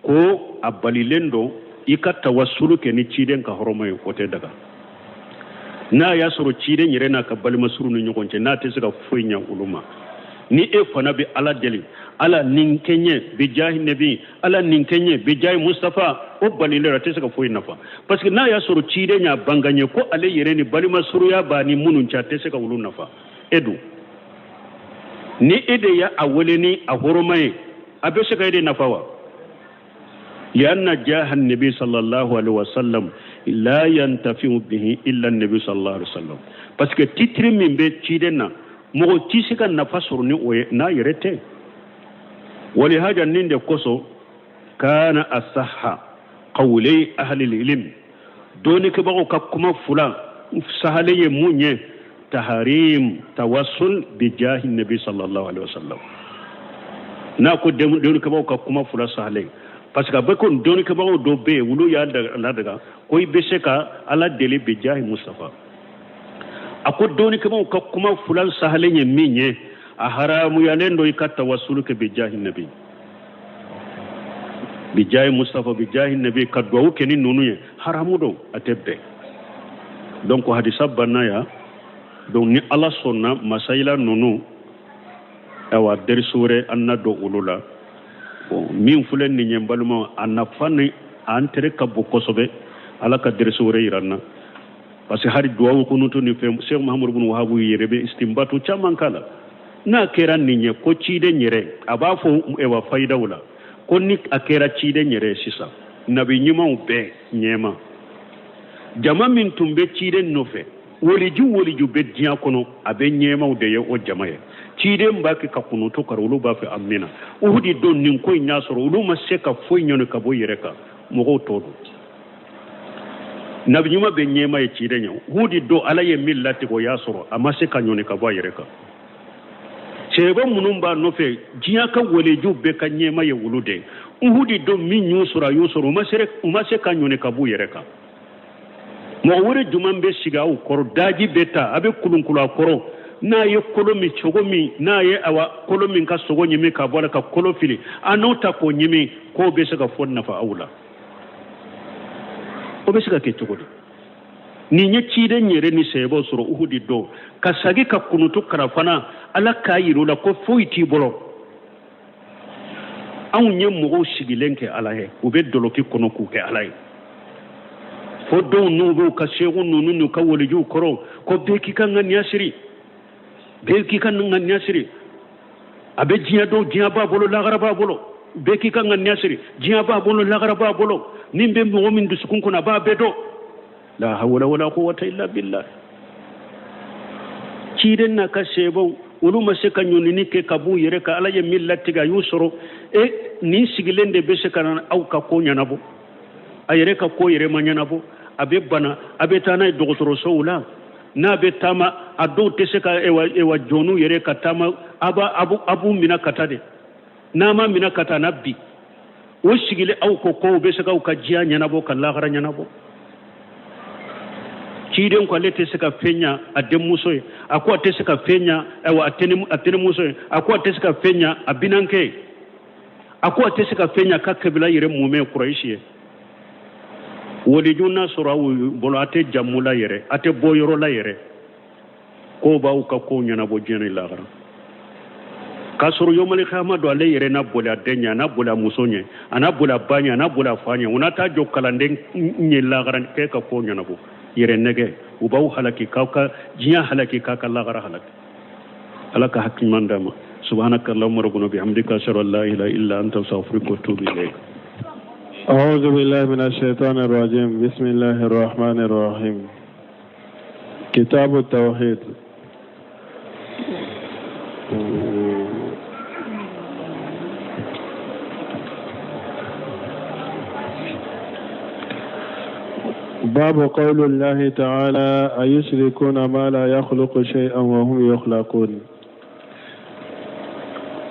ko a balilen don i ka tawassulu kɛ ni ciden ka hɔrɔma ye, o tɛ daga. N'a y'a sɔrɔ ciden yɛrɛ n'a ka balimasuru ni ɲɔgɔn cɛ, n'a tɛ se ka foyi ɲɛ olu ma, ni e fana bɛ Ala deli, Ala nin kɛ n ye bi jahi nabi, Ala nin kɛ n ye bi jahi Mustafa, o balilen a tɛ se ka foyi nafa. Parce que n'a y'a sɔrɔ ciden y'a bange n ye ko ale yɛrɛ ni balimasuruya b'a ni minnu cɛ, a tɛ se ka olu nafa. E dun, ni e de y'a wele ni a hɔrɔma ye, a bɛ se ka e de nafa wa? Lianna jaha nabi sallallahu alaihi wasallam la yantafi'u bihi illa nabi sallallahu alaihi wasallam, parce que titre min bɛ ciden na, mɔgɔ tɛ se ka nafa sɔrɔ ni o ye n'a yɛrɛ tɛ. Walihaja nin de kosɔn kana asaha qawli ahli ilm, dɔnnikɛbagaw ka kuma fila sahalen ye mun ye, taharim tawassul bi jahi nabi sallallahu alaihi wasallam. N'a ko dɔnnikɛbagaw ka kuma fila sahalen, parce que a bɛ ko dɔnnikɛbagaw dɔ bɛ yen, olu y'a ladaga ko i bɛ se ka Ala deli bi jahi Mustafa. A ko dɔnnikɛbagaw ka kuma fila sahalen ye min ye, a haramuyalen don i ka tawassulu kɛ bi jahi nabi, bi jahi Mustafa, bi jahi nabi, ka duwawu kɛ ni ninnu ye, haramu don, a tɛ bɛn. Donc hadisa banna yan. Donc ni Ala sɔnna masayila ninnu, ayiwa, dɛrisu wɛrɛ an na don olu la. Bon, min filɛ nin ye, n balimaw, a nafa ni a intérêt ka bon kosɛbɛ. Ala ka dɛrisu wɛrɛ yira n na, parce que hali duwawu kunutu ni fɛn, Cheikh Mahamadu bin Wahabu yɛrɛ bɛ istinbatu caman k'a la. N'a kɛra nin ye ko ciden yɛrɛ a b'a fɔ, ewa, fayidaw la ko ni a kɛra ciden yɛrɛ ye sisan, nabi ɲumanw bɛɛ ɲɛma, jama min tun bɛ ciden nɔfɛ, woliju woliju bɛ diɲɛ kɔnɔ, a bɛ ɲɛmaw de ye o jama ye. Ciden b'a kɛ ka kunutu kari, olu b'a fɛ amina. Uhudi don, nin ko in y'a sɔrɔ, olu ma se ka foyi ɲɔni ka bɔ yɛrɛ kan, mɔgɔw tɔ don. Nabi ɲuman bɛ ɲɛma ye ciden ye. Uhudi don, Ala ye min latigɛ, o y'a sɔrɔ, a ma se ka ɲɔni ka bɔ a yɛrɛ kan. Cɛba minnu b'a nɔfɛ, diɲɛ ka waleju bɛɛ ka ɲɛma ye olu de ye. Uhudi don, min y'u sɔrɔ, a y'u sɔrɔ, u ma se ka ɲɔni ka b'u yɛrɛ kan. Mɔgɔ wɛrɛ jumɛn bɛ sigi aw kɔrɔ? Daji bɛ ta, a bɛ kulunkulu a kɔrɔ. N'a ye kolo min cogo min, n'a ye, awa, kolo min ka sogo ɲimi ka bɔ a la ka kolo fili, a n'o ta k'o ɲimi, k'o bɛ se ka fɔ nafa aw la? O bɛ se ka kɛ cogo di? Nin ye ciden yɛrɛ ni sɛbɛw sɔrɔ Uhudi don, ka sagi ka kunutu kara fana, Ala k'a yir'u la ko foyi t'i bolo. Anw ye mɔgɔw sigilen kɛ Ala ye, u bɛ dɔlɔki kɔnɔ k'u kɛ Ala ye, fo dɔw n'u b'u ka seku ninnu n'u ka walijuw kɔrɔ ko bɛɛ k'i ka ŋaniya siri, bɛɛ k'i ka ŋaniya siri, a bɛ diɲɛ dɔn, diɲɛ b'a bolo, lagara b'a bolo. Bɛɛ k'i ka ŋaniya siri, diɲɛ b'a bolo, lagara b'a bolo. Min bɛ mɔgɔ min dusukun kɔnɔ, a b'a bɛɛ dɔn. La hawla wala quwwata illa billah. Ciden n'a ka sebaw, olu ma se ka ɲɔnini kɛ ka b'u yɛrɛ kan. Ala ye min latigɛ, a y'u sɔrɔ. E nin sigilen de bɛ se ka na aw ka ko ɲɛnabɔ? A yɛrɛ ka ko yɛrɛ ma ɲɛnabɔ. A bɛ bana, a bɛ taa n'a ye dɔgɔtɔrɔsow la. N'a bɛ taama, a dɔw tɛ se ka, ewa, ewa, jɔnw yɛrɛ ka taama, a b'u minɛ ka taa de. N'a ma minɛ ka taa na bi, o sigilen aw ko kow bɛ se k'aw ka diɲɛ ɲɛnabɔ ka lahara ɲɛnabɔ? Ciden ko ale tɛ se ka fɛn ɲa a denmuso ye, a ko a tɛ se ka fɛn ɲa, ayiwa, a tɛnɛmuso ye, a ko a tɛ se ka fɛn ɲa a binankɛ ye, a ko a tɛ se ka fɛn ɲa ka kabila yɛrɛ mumɛ Kurayisi ye. Waliju n'a sɔrɔ aw bolo, a tɛ jamu la yɛrɛ, a tɛ bɔ yɔrɔ la yɛrɛ, k'o b'aw ka kow ɲɛnabɔ diɲɛ ni lahara, k'a sɔrɔ yomali kiyama don, ale yɛrɛ n'a boli a den ɲɛ, a n'a boli a muso ɲɛ, a n'a boli a ba ɲɛ, a n'a boli a fa ɲɛ, u n'a taa jɔ kalanden ɲɛ lahara k'e ka kow ɲɛnabɔ. Yɛrɛ nɛgɛ, u b'aw halaki k'aw ka diɲɛ halaki, k'a ka lahara halaki. Ala ka hakili ɲuman d'an ma. Subhanaka allahumma rabbana bihamdika, ashhadu an la ilaha illa anta, astaghfiruka wa atubu ilayk. أعوذ بالله من الشيطان الرجيم. بسم الله الرحمن الرحيم. كتاب التوحيد. باب قول الله تعالى: أيشركون ما لا يخلق شيئا وهم يخلقون.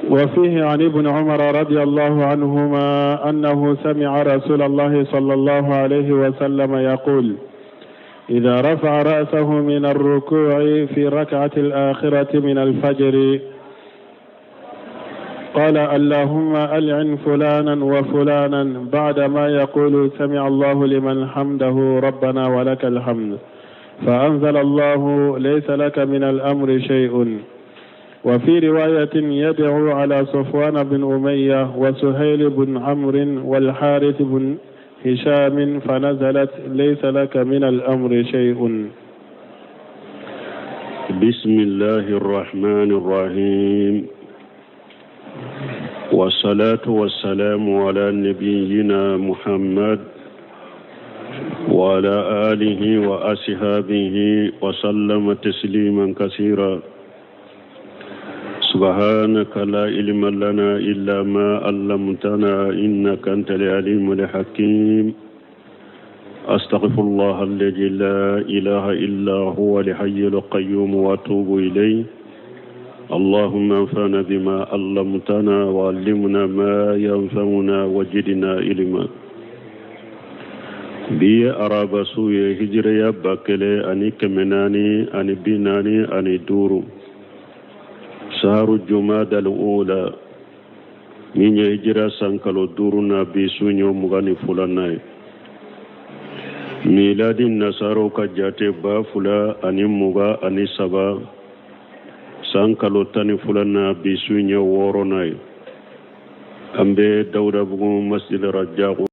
وفيه عن ابن عمر رضي الله عنهما أنه سمع رسول الله صلى الله عليه وسلم يقول: إذا رفع رأسه من الركوع في ركعة الآخرة من الفجر قال: اللهم ألعن فلانا وفلانا، بعدما يقول: سمع الله لمن حمده ربنا ولك الحمد. فأنزل الله: ليس لك من الأمر شيء. وفي رواية: يدعو على صفوان بن أمية وسهيل بن عمرو والحارث بن هشام، فنزلت: ليس لك من الأمر شيء. بسم الله الرحمن الرحيم، والصلاة والسلام على نبينا محمد وعلى آله وأصحابه وسلم تسليما كثيرا. سبحانك لا علم لنا إلا ما علمتنا إنك أنت العليم الحكيم. أستغفر الله الذي لا إله إلا هو الحي القيوم وأتوب إليه. اللهم انفعنا بما علمتنا وعلمنا ما ينفعنا وزدنا علما. Bi ye araba su ye, hijiriya 1445, saharu jumada al-ula, min ye hijira san kalo duuru na, bi su ɲɔ 22nan ye. Miladi nasaraw ka jate 2023 san kalo 12nan, bi su ɲɛ wɔɔrɔnan ye. An bɛ Dawudabugu Masjid Rajaku.